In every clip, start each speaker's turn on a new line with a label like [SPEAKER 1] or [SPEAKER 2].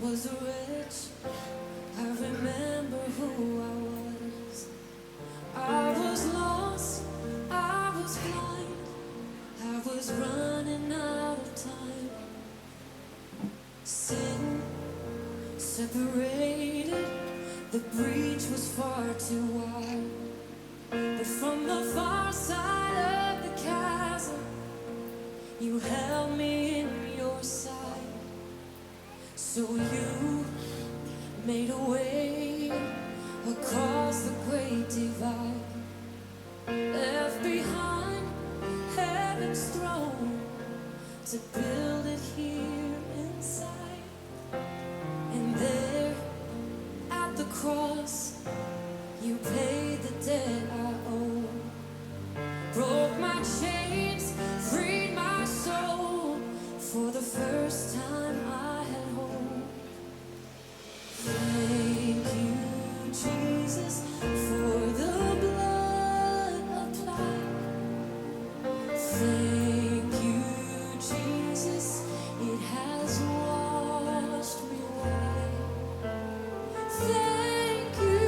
[SPEAKER 1] was a wretch, I remember who I was. I was lost, I was blind, I was running out of time. Sin separated, the breach was far too wide. But from the far side of the chasm, you held me in your sight. So you made a way across the great divide. Left behind heaven's throne to build it here inside. And there at the cross, you paid the debt I owe. Broke my chains, freed my soul. For the first time I had hope. Thank you, Jesus, for the blood applied. Thank you, Jesus, it has washed me white. Thank you,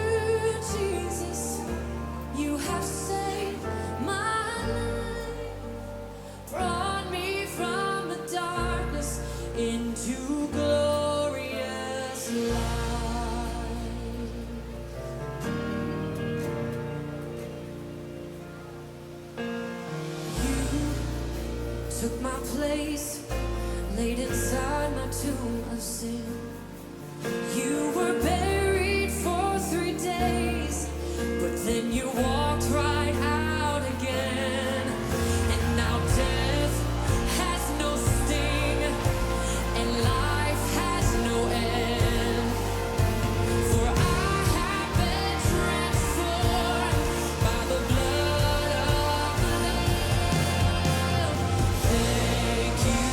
[SPEAKER 1] Jesus, you have saved my life, brought me from the darkness into glorious light. You took my place, laid inside my tomb of sin. You were buried for 3 days, but then you walked right out again. And now death has no sting, and life has no end. For I have been transformed by the blood of the Lamb. Thank you,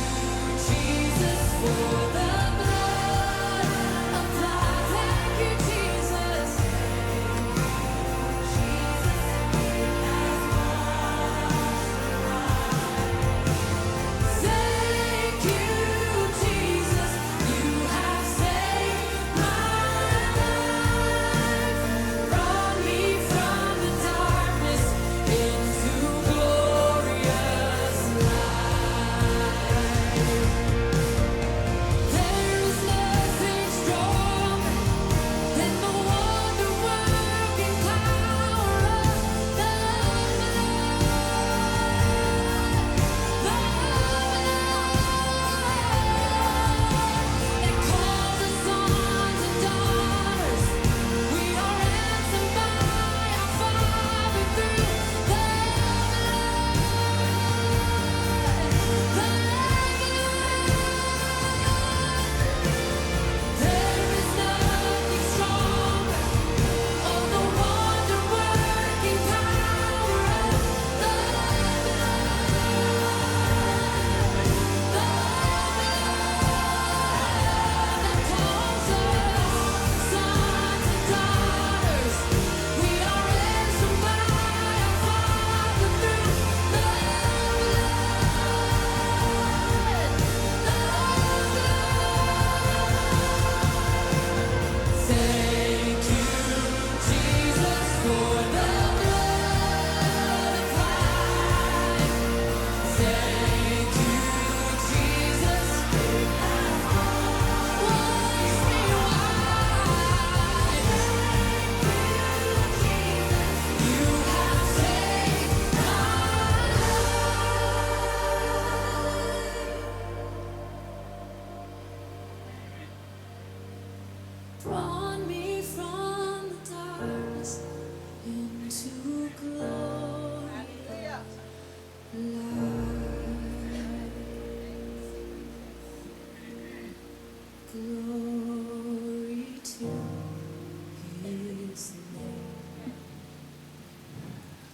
[SPEAKER 1] Jesus, for the blood applied. Thank you, Jesus. Thank you, Jesus. You have saved my life, brought me from the darkness into glorious light. There is nothing stronger than the wonder-working power of the blood, the blood that calls us sons and daughters. We are ransomed by our Father through the blood, the blood. There is nothing stronger. Oh, the wonder-working power of the blood, the blood that calls us sons and daughters. We are ransomed by our Father through the blood, the blood. Thank you, Jesus, for the blood applied. Thank you, Jesus, washed me white. You have saved my life, brought me from the darkness into glorious light. Glory to His name.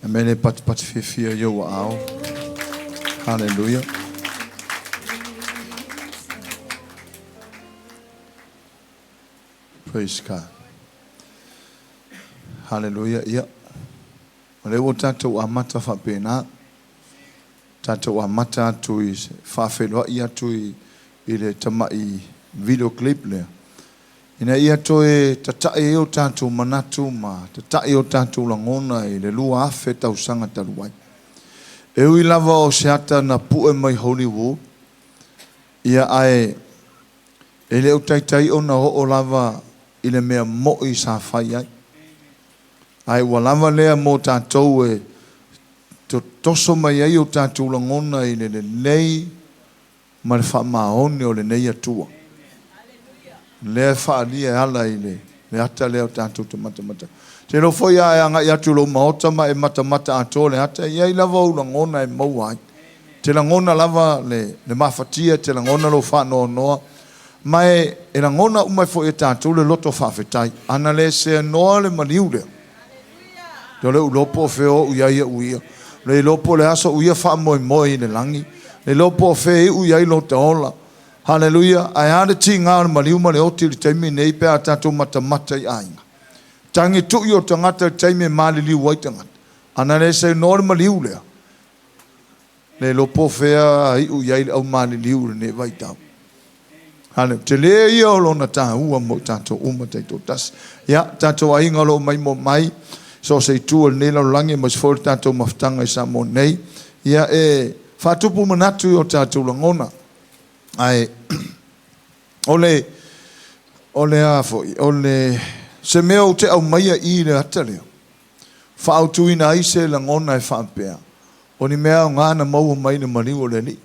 [SPEAKER 2] Amene patipati fiafia i ou aao. Haleluia. Praise God. Haleluia. Ia. O lea ua tatou amata faapena. Tatou amata atu i se faafeiloai atu i le tamai video clip lea. Ina ia toe tata'i ai o tatou manatu ma tata'i o tatou lagona i le 2000 tausaga talu ai. E ui lava o se ata na pue mai Hollywood, ia ae e le o taitai ona oo lava i le mea mo'i sa fai ai. Ae ua lava lea mo tatou e toso mai ai o tatou lagona i le lelei ma le faamaoni o lenei Atua. Lea e faaalia e ala i le ata lea o tatou te matamata. Te iloa foi a e agai atu i lou maota ma e matamata atoa le ata, e i ai lava ou lagona e maua ai. Te lagona lava le mafatia, te lagona lou faanoanoa, ma e lagona uma ai foi e tatou le loto faafetai. Ana le seanoa le maliu lea, te le iloa po o fea o oo i ai au ia. Le iloa po o le a so'u ia faamoemoe i le lagi. Le iloa po o fea e iu i ai lota ola. Haleluia! Ae a le tiga o le maliu ma le oti i le taimi nei pe a tatou matamata i aiga. Tagi tui o tagata i le taimi e maliliu ai tagata. Ana le seanoa le maliu lea, le iloa po o fea iu i ai le au maliliu i lenei vaitau. Haleluia! Tele ia o lona taua mo i tatou uma taitoatasi. Ia, tatou aiga o lo o maimoa mai, so o se itu o lenei lalolagi aemaise foi o le tatou mafutaga i Samoa nei, ia e faatupu manatu i o tatou lagona. Ae o le o le a foi, o le se mea ou te aumaia i le ata lea, faaautuina ai se lagona e faapea, o ni mea aoga na maua mai le maliu o le Alii.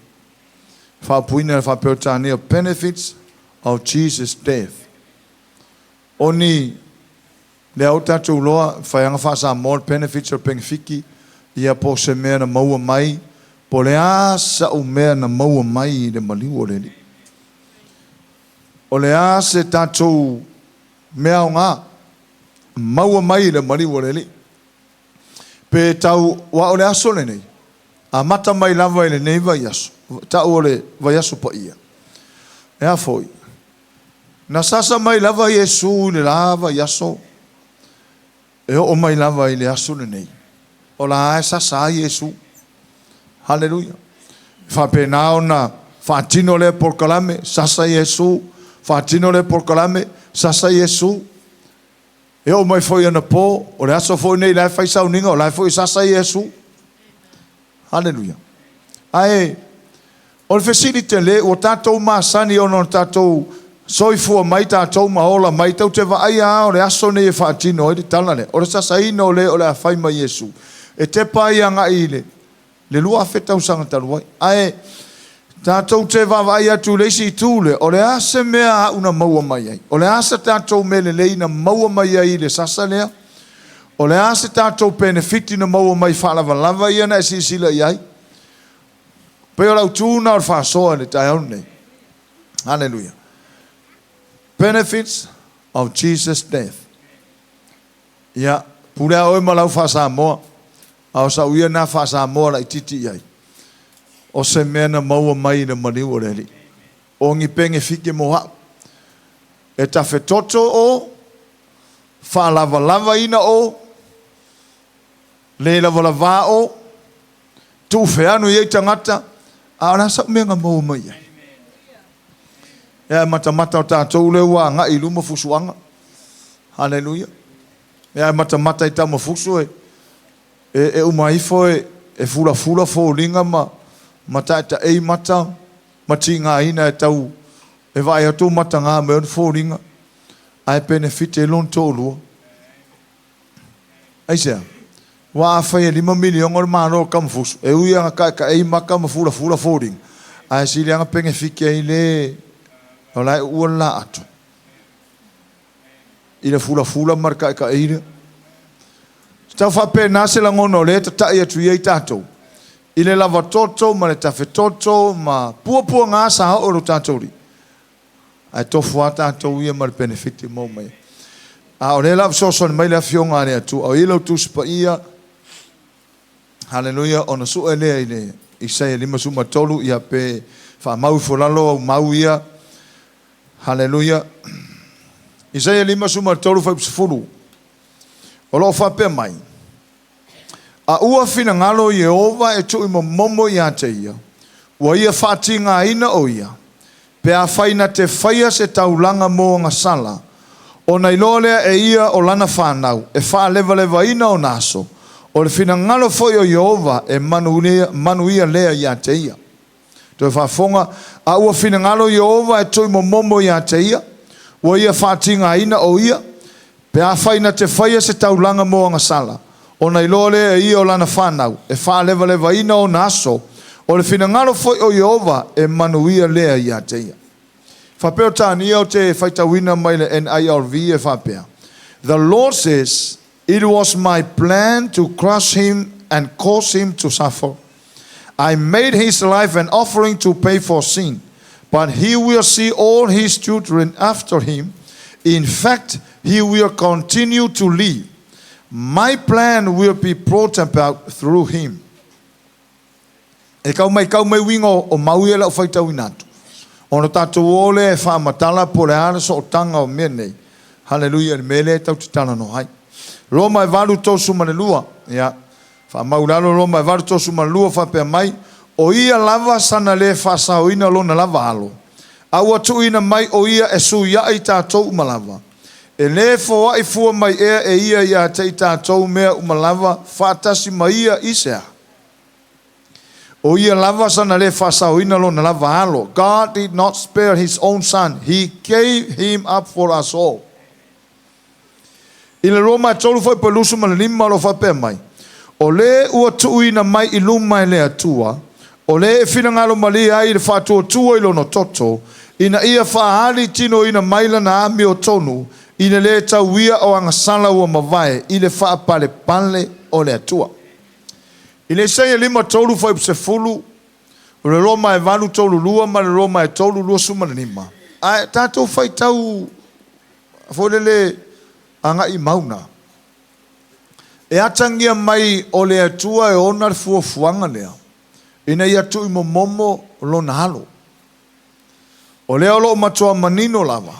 [SPEAKER 2] Faaupuina e faa-Peretania, benefits of Jesus death. O ni lea ua tatou iloa, faiaga faa-Samoa le benefits o le penefiki, ia po o se mea na maua mai, po o le a sau mea na maua mai i le maliu o le Alii. O le a se tatou mea aoga maua mai i le maliu o le Alii. Pe tau, aua o le aso lenei, amata mai lava i lenei vaiaso, tau o le vaiaso paia. E a foi? Na sasa mai lava Iesu i le la vaiaso, e oo mai lava i le aso lenei. O la e sasa ai Iesu. Haleluia. E faapena ona faatino lea polokalame, sasa Iesu, faatino lea polokalame, sasa Iesu. E oo mai foi anapo, o le aso foi lenei la e fai sauniga, o la e foi e sasa Iesu. Haleluia. Ae o le fesili tele, ua tatou masani ona o tatou soifua mai tatou ma ola mai, tatou te vaaia lava o le aso lenei e faatino ai le tala lea, o le sasaina o le o le a fai mai Iesu, e tepa ai agai i le 2000 tausaga talu ai. Ae tatou te vaavaai atu i le isi itu lea, o le a se mea a'u na maua mai ai? O le a se tatou mea lelei na maua mai ai i le sasa lea? O le a se tatou penefiti na maua mai faalavalava ia na e silasila i ai? Pei o le autu lena o le faasoa i le taeao lenei. Haleluia. Benefits of Jesus death. Ia, pule lava oe ma lau faa-Samoa, a o sau ia lena faa-Samoa laitiiti i ai, o se mea na maua mai i le maliu o le Alii. O ni penefike mo a'u. E tafetoto o, faalavalavaina o, le lavalavā o, tuufeanu i ai tagata, a o le a sau mea na maua mai ai? Ea e matamata o tatou lea ua agai i luma fusuaga. Haleluia. Ea e matamata i tamafusu e uma ifo e fulafula foliga ma taetaei mata ma tigaina e tau e vaai atu o mataga mai ona foliga ae penefiti ai lona toalua. Aisea? Aua afai e $5 miliona le malo o Tamafusu, e ui lava ina taetaei mata ma fulafula foliga, ae sili lava ona penefiti ai le o la e uua le laato i le fulafula ma le taetaei lea. E tau faapena se lagona o lea e tatai atu i ai tatou i le lavatoto ma le tafetoto ma puapuaga sa oo i lo tatou alii. Ae tofu lava tatou ia ma le penefiti e maua mai ai. A o lea la ua fesoasoani mai le Afioga a le Atua, o i lau Tusi Paia, haleluia, ona sue lea i le Isaia 53, ia pe faamau ifo i lalo au mau ia, haleluia. Isaia 53 fuaiupu 10, o lo o faapea mai, A ua finagalo Ieova e tuuimomomo ia te ia, ua ia faatigaina o ia, pe afai na te faia se taulaga mo agasala, Ona iloa lea e ia o lana fanau, e faalevalevaina ona aso, o le finagalo foi o Ieova e manuia lea ia te ia. Toe faafofoga, a ua finagalo Ieova e tuuimomomo ia te ia, ua ia faatigaina o ia, pe afai na te faia se taulaga mo agasala, ona iloa lea e ia o lana fanau, e faalevalevaina ona aso, o le finagalo foi o Ieova e manuia lea ia te ia. Faa-Peretania ou te faitauina mai le NIRV e faapea, The Lord says, It was my plan to crush him and cause him to suffer. I made his life an offering to pay for sin, but he will see all his children after him. In fact, he will continue to live. My plan will be brought about through him. E kau mai kau mai uiga o mau ia lau faitauina atu. Ona tatou o lea e faamatala po o le a le sootaga o mea nei. Haleluia i le mea lea e tatou te talanoa ai. Roma e 8:32. Ia, faamau i lalo Roma e 8:32 faapea mai, O ia lava sana le faasaoina lona lava alo, a ua tuuina mai o ia e suiaʻi i tatou uma lava. E le foai fua mai ea e ia ia te i tatou mea uma lava faatasi ma ia i se a? O ia lava sana le faasaoina lona lava alo. God did not spare his own son, he gave him up for us all. I le Roma e 3 foi po 25 o lo o faapea mai, O le ua tuuina mai i luma e le Atua, o le e finagalo malie ai i le faatuatua i lona toto, ina ia faaali tinoina mai lana amiotonu i le lē tauia o agasala ua mavae i le faapalepale o le Atua. I le Isaia 5 3 fuaiupu 10, o le Roma e 8 3 2 ma le Roma e 3 25. Ae tatou faitau foi lele agai i mauna. E atagia mai o le Atua e ona le fuafuaga lea ina ia tuuimomomo lona alo. O lea o lo o matua manino lava.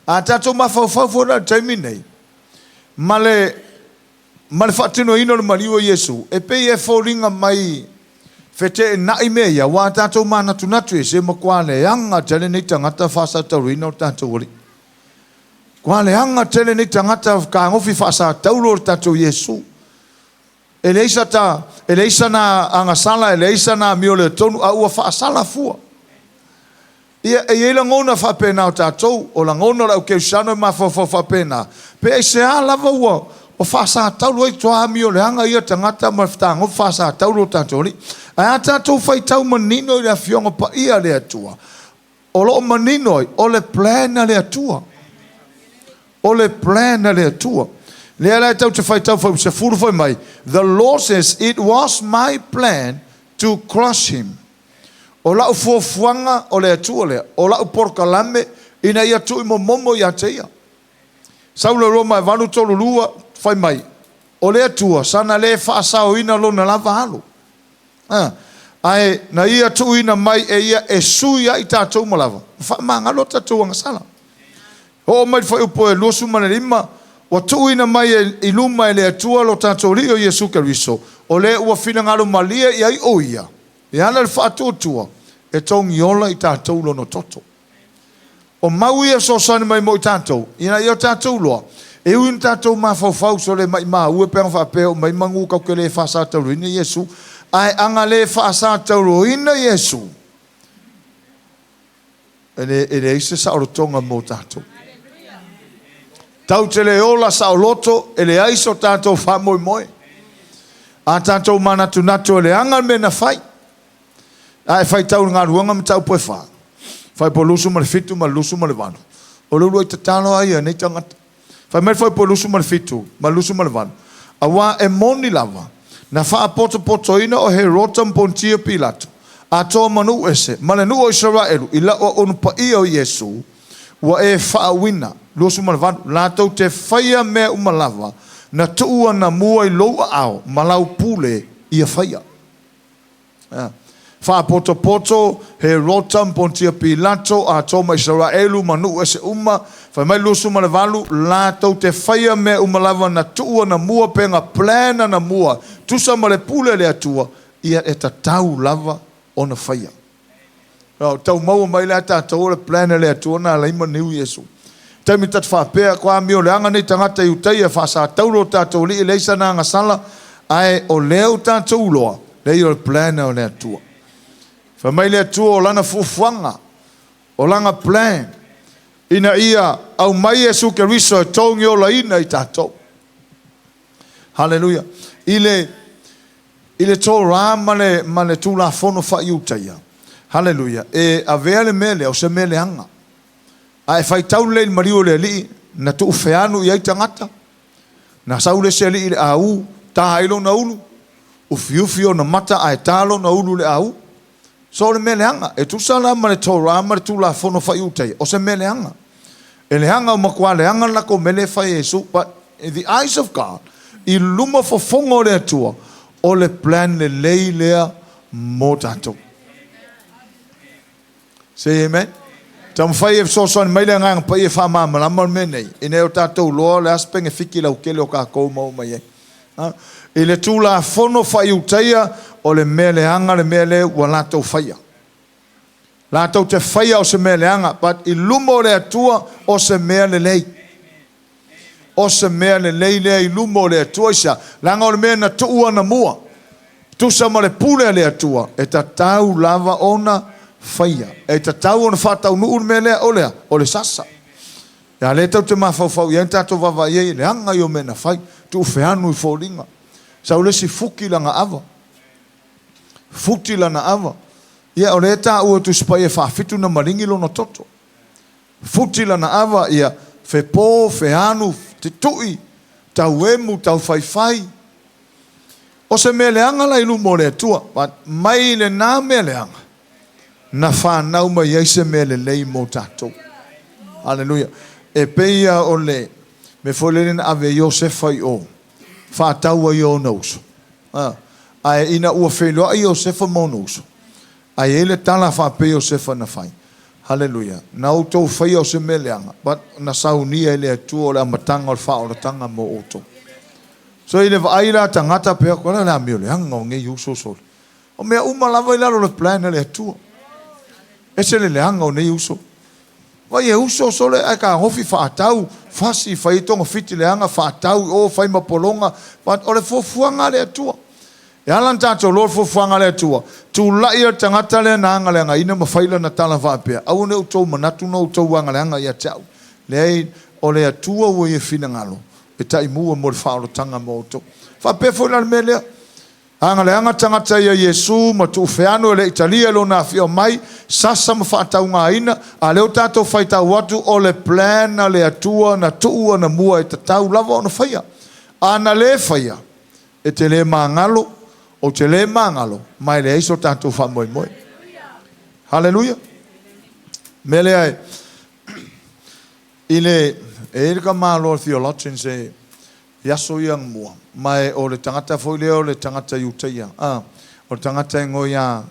[SPEAKER 2] A tatou mafaufau foi la i le taimi nei, ma le, ma le faatinoina o le maliu o Iesu, e pei e foliga mai feteenai mea ia, aua a tatou manatunatu i se matua leaga tele nei tagata faasataurina o le tatou Alii. Matua leaga tele nei tagata fetagofi faasatauro o le tatou Iesu. E leai sa ta, e leai sana agasala, e leai sana amio lea tonu, a ua faasala fua. Ia, e i ai lagona faapena o tatou, o lagona o le au kerisiano e mafaufau faapena, pe aisea lava ua ua faasatauro ai toa amio leaga ia tagata ma le fetagofi faasatauro o tatou alii. Ae a tatou faitau manino i le Afioga Paia a le Atua, o lo o manino ai, o le plan a le Atua. O le plan a le Atua. Lea la e tatou te faitau foi 10 foi mai, The Lord says, it was my plan to crush him. O lau fuafuaga o le Atua lea, o lau polokalame ina ia tuuimomomo ia te ia. Saulo Roma e 8, 3, 2, fai mai, o le Atua sana le faasaoina lona lava alo. Ae na ia tuuina mai e ia e sui ai tatou uma lava, ma faamagalo a tatou agasala. Oo mai le fuaiupu e 25, ua tuuina mai e, i luma e le Atua lo tatou Alii o Iesu Keriso, o le ua finagalo malie i ai o ia, e ala i le faatuatua, e togiola i tatou lona toto. O mau ia e fesoasoani mai mo i tatou, ina ia o tatou iloa, e ui ina tatou mafaufau sole maimau e pe ana faapea e oo mai manu tatou te le faasatauroina Iesu, ae ana le faasatauroina Iesu, e le, e leai se saolotoga mo tatou. Tatou te le ola saoloto, e leai so tatou faamoemoe. A tatou manatunatu e leaga le mea na fai, A e faitau i le galuega mataupu e fa, fuaiupu 27 ma le 28, o le uluai tatalo lava ia a nei tagata. Fai mai le fuaiupu 27 ma le 28, Aua e moni lava, na faapotopotoina o Herota ma Ponitio Pilato, atoa ma nuu ese, ma le nuu o Isaraelu i lau auauna paia o Iesu, ua e faauuina, 28, latou te faia mea uma lava na tuu anamua i lou aao ma lau pule ia faia. Faapotopoto, Herota ma Pontia Pilato, atoa ma Isaraelu ma nuu ese uma, fai mai 28, latou te faia mea uma lava na tuu anamua pe na plan anamua, tusa ma le pule a le Atua, ia e tatau lava ona faia. Tau maua mai la tatou o le plan a le Atua na alai maniu Iesu. Taimi ta te faapea, kua amio leaga nei tagata Iutaia faasatauro o tatou alii, e leai sana agasala, ae o lea ua tatou iloa, leai o le plan o le Atua. Fai mai le Atua o Lana fuafuaga, o Lana plan, ina ia aumai Iesu Keriso e togiolaina i tatou. Haleluia. I le, i le Torah ma le, ma le Tulafono faa-Iutaia, haleluia, e avea le mea lea o se mea leaga. A e faitau lelei i le maliu o le Alii, na tuufeanu i ai tagata, na sau le isi alii i le au, ta ai lona ulu, ufiufi ona mata ae ta lona ulu i le au. So o le mea leaga, e tusa la ma le Torah ma le Tulafono faa-Iutaia, o se mea leaga. E leaga, ua matua leaga le latou mea lea e fai e Iesu. But in the eyes of God, i luma fofoga o le Atua, o le plan lelei lea mo tatou. Say amen. Taumafai e fesoasoani mai le Agaga Paia e faamalamalama le mea nei, ina ia o tatou iloa o le a se penefiti lautele o tatou ma oo mai ai. Ha? I le Tulafono faa-Iutaia, o le mea leaga le mea lea ua latou faia. Latou te faia o se mea leaga, but i luma o le Atua, o se mea lelei. O se mea lelei lea i luma o le Atua. Aisea? Leaga o le mea na tuu anamua, tusa ma le pule a le Atua, e tatau lava ona faia. E tatau ona faataunuu le mea lea, o le a? O le sasa. A lea tatou te mafaufau i ai ma tatou vaavaai i ai, leaga ia o mea na fai, tuufeanu i foliga. Sau le isi futi lana ava, futi lana ava. Ia, o lea e taua e Tusi Paia e faafitu na maligi lona toto. Futi lana ava, ia, fepo, feanu, tetui, tauemu, taufaifai. O se mea leaga la i luma o le Atua, but mai lena mea leaga, na fanau mai ai se mea lelei mo tatou. Haleluia. E pei lava o le mea foi lele na ave ai Iosefa i o, faatau ai i ona uso. Ae ina ua feiloai Iosefa ma ona uso, ae i ai le tala faapea Iosefa na fai, Haleluia, na outou faia o se mea leaga, but na saunia e le Atua o le amataga o le faaolataga mo outou. So i le vaai la a tagata pea, o le a le amio leaga o nei uso sole. O mea uma lava i lalo o le plan a le Atua. Ese le leaga o nei uso. Vai e uso sole ae tagofi faatau, fasi, fai ai togafiti leaga, faatau i o, fai ma pologa. But o le fuafuaga a le Atua. E ala ona tatou iloa le fuafuaga a le Atua, tulai le tagata lea na agaleagaina ma fai lana tala faapea, Aua ne i outou manatu na outou agaleaga ia te au. Leai, o le Atua ua ia finagalo e taimua mo le faaolataga mo outou. Faapea foi la le mea lea. Agaleaga tagata ia Iesu ma tuufeano e le i talia i lona afio mai, sasa ma faataugaina, a lea ua tatou faitau atu o le plan a le Atua na tuu anamua e tatau lava ona faia. A na le faia, e te le magalo, ou te le magalo, ma e leai so tatou faamoemoe. Haleluia! Mea lea e, i le, e i ai le tamaloa theologians e, i aso ia anamua, ma e o le tagata foi lea o le tagata Iutaia, a, o le tagata e igoa ia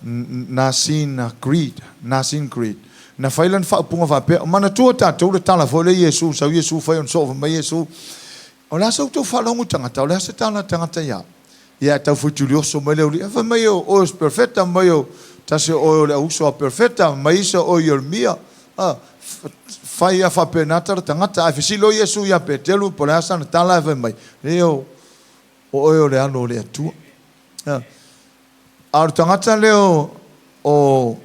[SPEAKER 2] Nicene Creed, Nicene Creed. Na fai lana faaupuga faapea, manatua tatou le tala foi lea Iesu, sau Iesu fai ona soo, fai mai Iesu, O le a sa outou faalogo i tagata, o le a se tala a tagata ia au? Ia ae tau fuitulioso mai le aualii, fai mai o oe o se perofeta, fai mai o tasi o oe o le auuso a perofeta, fai mai isi o oe o Ieremia. A, fai a faapena tala tagata. Ae fesili loa Iesu ia Peteru po o le a sana tala, ae fai mai, Leai o oe o le Alo o le Atua. A, a o le tagata lea o, o,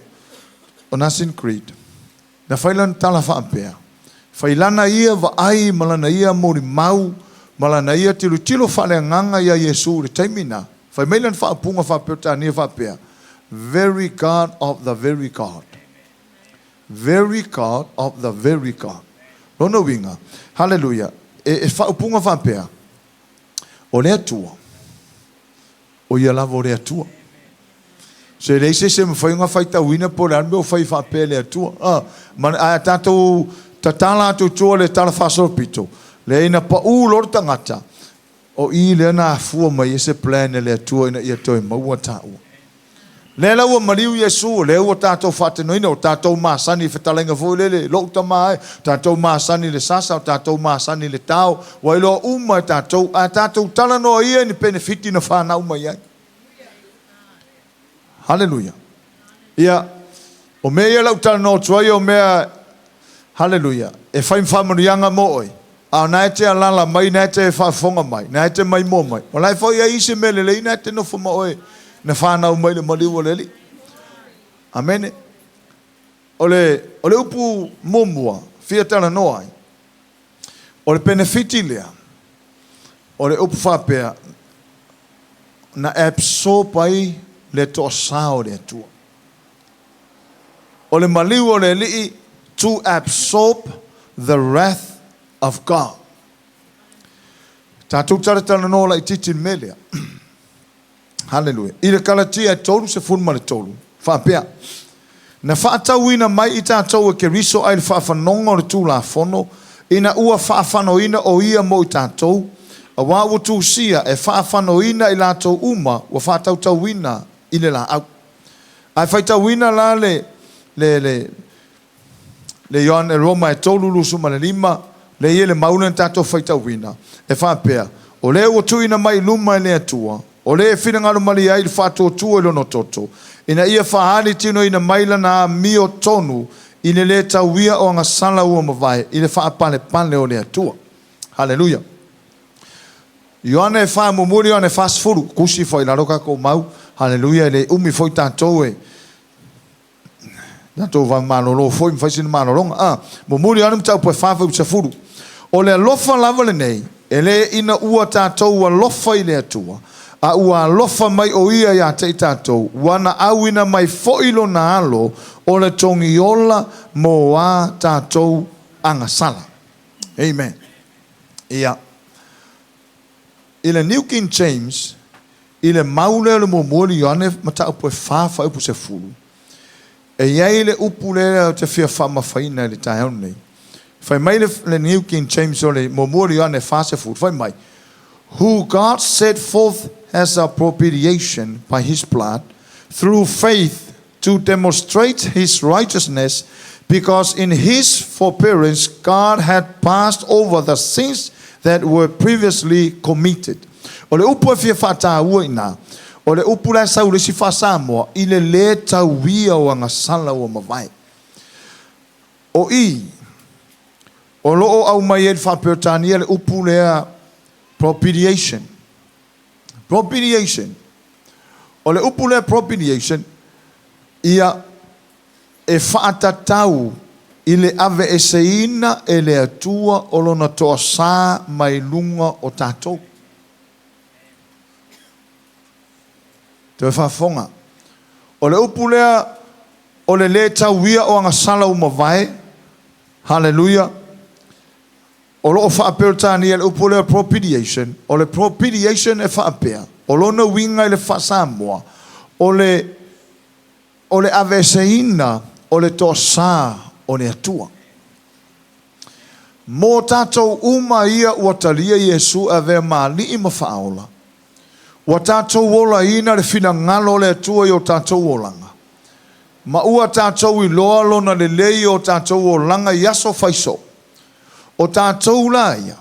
[SPEAKER 2] o Nicene Creed, Na fai lana tala faapea, Fai lana ia vaai ma lana ia molimau ma lana ia tilotilo faaleagaga iā Iesu i le taimi na, fai mai lana faaupuga faa-Peretania faapea, Very God of the very God. Very God of the very God. Lona uiga, haleluia, e, e faaupuga faapea, o le Atua, O ia lava o le Atua. So e leai se isi e mafai ona faitauina po o le a le mea ua fai faapea e le Atua. A, ma, ae a tatou tatala atu i tua le tala faasolopito, leai na pau loa le tagata, o i lea na afua mai ai se plan e le Atua ina ia toe maua taua. Lea la ua maliu Iesu, o lea ua tatou faatinoina, ua tatou masani i fetalaiga foi lele, lou tama e, tatou masani i le sasa, o tatou masani i le tao, ua iloa uma e tatou, ae tatou talanoa ia i ni penefiti na fanau mai ai. Haleluia. Ia, o mea ia lau talanoa atu ai, o mea, haleluia, e fai ma faamanuiaga mo oe, a o na e te alaala mai, na e te faafofoga mai, na e te maimoa mai, o la e foi e i ai isi mea lelei na e te nofo ma oe na fanau mai le maliu o le Alii. Amene. O le, o le upu muamua, fia talanoa ai, o le penefiti lea, o le upu faapea, na absorb ai le toasā o le Atua. O le maliu o le Alii, to absorb the wrath of God. Tatou talatalanoa laitiiti i le mea lea. Haleluia. I le Kalatia e 33, faapea, Na faatauina mai i tatou e Keriso ai le faafanoga o le Tulafono, ina ua faafanoina o Ia mo i tatou, auā ua tusia e faafanoina i latou uma ua faatautauina i le laau. Ae faitauina la le, le, le, le Ioane Roma e 3, 25, lea e i ai le mau lea na tatou faitauina, e faapea, O lea ua tuuina mai i luma e le Atua, o le e finagalo malie ai i le faatuatua i lona toto, ina ia faaali tinoina mai lana amio tonu i le lē tauia o agasala ua mavae i le faapalepale o le Atua. Haleluia! Ioane 4, muamua Ioane 40, tusi foi i lalo tatou mau, haleluia, e le umi foi tatou e tatou va malolo foi ma fai sina malologa. A, muamua Ioane mataupu e 4 fuaiupu 10. O le alofa lava lenei, e le ina ua tatou alofa i le Atua, a ua alofa mai o Ia iā te i tatou, ua na auina mai foi Lona Alo o le togiola mo a tatou agasala. Amen. Ia. I le New King James, i le mau lea o le muamua o Ioane mataupu e 4 fuaiupu 10, e i ai le upu lea ou te fia faamamafaina i le taeao lenei. Fai mai le New King James o le muamua o Ioane 40, fai mai, Who God set forth as a propitiation by his blood, through faith to demonstrate his righteousness, because in his forbearance God had passed over the sins that were previously committed. O le upu e fia faataua i ina, o le upu la e sau i le isi faa-Samoa, i le lē tauia o agasala ua mavae. O i, o lo o aumai ai i le faa-Peretania le upu lea propitiation. Propitiation. O le upu lea propitiation, ia e faatatau i le aveeseina e le Atua o Lona toasā mai luga o tatou. Toe faafofoga. O le upu lea o le lē tauia o agasala ua mavae, haleluia, o lo o faa-Peretania le upu lea propitiation. O le propitiation e faapea, o lona uiga i le faa-Samoa, o le o le aveeseina o le toasā o le Atua. Mo tatou uma ia ua talia Iesu e avea ma Alii ma Faaola, ua tatou olaina le finagalo o le Atua i o tatou olaga, ma ua tatou iloa Lona lelei i o tatou olaga i aso fai soo. O tatou la ia,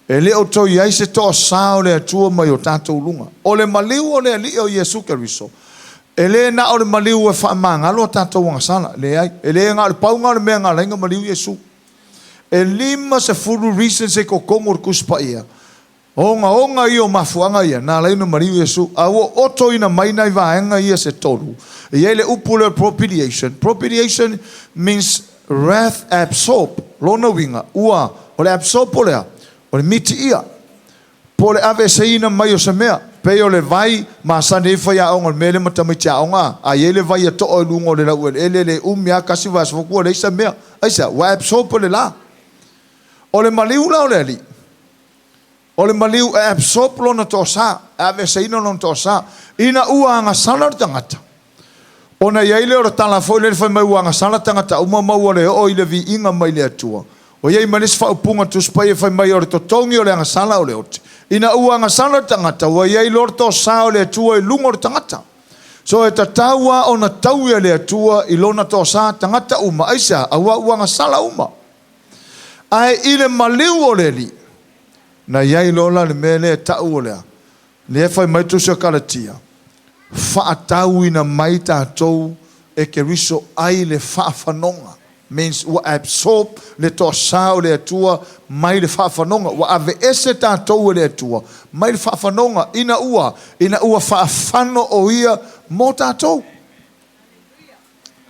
[SPEAKER 2] e le o toe i ai se toasā o le Atua mai o tatou luga. O le maliu o le Alii o Iesu Keriso, e le na o le maliu e faamagalo a tatou agasala, leai, e le na o le pau lena o le mea na ala ai ona maliu Iesu. E 50 reasons e i totonu o le Tusi Paia, ogaoga ia o mafuaaga ia na ala ai ona maliu Iesu, a ua otoina mai nai vaega ia se tolu. E i ai le upu lea o le propitiation. Propitiation means wrath absorb. Lona uiga, ua, o le absorb po o le a? O le mitiia, po o le aveeseina mai o se mea. Pei o le vai masani ai faiaoga o le mea lea ma tamaiti aoga, a i ai le vai e toa i luga o le laueleele, e le umi lava tasi vaiaso fou ua leai se mea. Aisea? Ua absorb e le la. O le maliu la o le Alii, o le maliu e absorb lona toasa, e aveeseina lona toasa, ina ua agasala le tagata. Ona i ai lea o le tala foi lele fai mai ua agasala tagata uma ma ua le oo i le viiga mai le Atua. Ua i ai ma le isi faaupuga Tusi Paia fai mai o le totogi o le agasala o le ote. Ina ua agasala le tagata ua i ai loa le toasa o le Atua i luga o le tagata. So e tatau lava ona taui e le Atua i lona toasa tagata uma. Aisea? Aua ua agasala uma. Ae i le maliu o le Alii, na i ai loa la le mea lea e tau o le a? Lea e fai mai Tusi o Kalatia, faatauina mai tatou e Keriso ai le faafanoga. Means ua absorb le toasā o le Atua mai le faafanoga. Ua aveese tatou e le Atua mai le faafanoga ina ua, ina ua faafano o Ia mo tatou.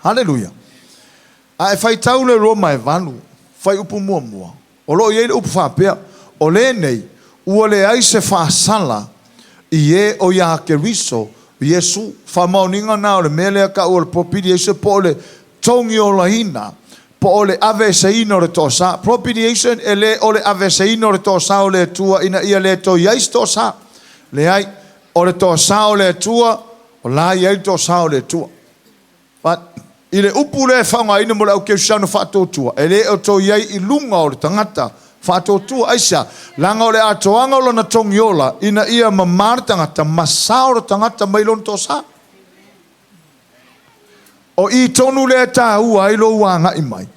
[SPEAKER 2] Haleluia. A e faitau le Roma e 8, fuaiupu muamua, o lo o i ai le upu faapea, O lenei, ua leai se faasala i e o iā Keriso Iesu. Faamaoniga lena o le mea lea e tau o le propitiation po o le togiolaina, po o le aveeseina o le toasa. Propitiation e le o le aveeseina o le toasa o le Atua ina ia le toe i ai se toasa. Leai, o le toasa o le Atua, o la e i ai le toasa o le Atua. But, i le upu lea e faaaogaina mo le au kerisiano faatuatua, e le o toe i ai i luga o le tagata faatuatua. Aisea? Leaga o le atoaga o lona togiola ina ia mama le tagata ma sao le tagata mai lona toasa. O i tonu lea e taua ai lou agai mai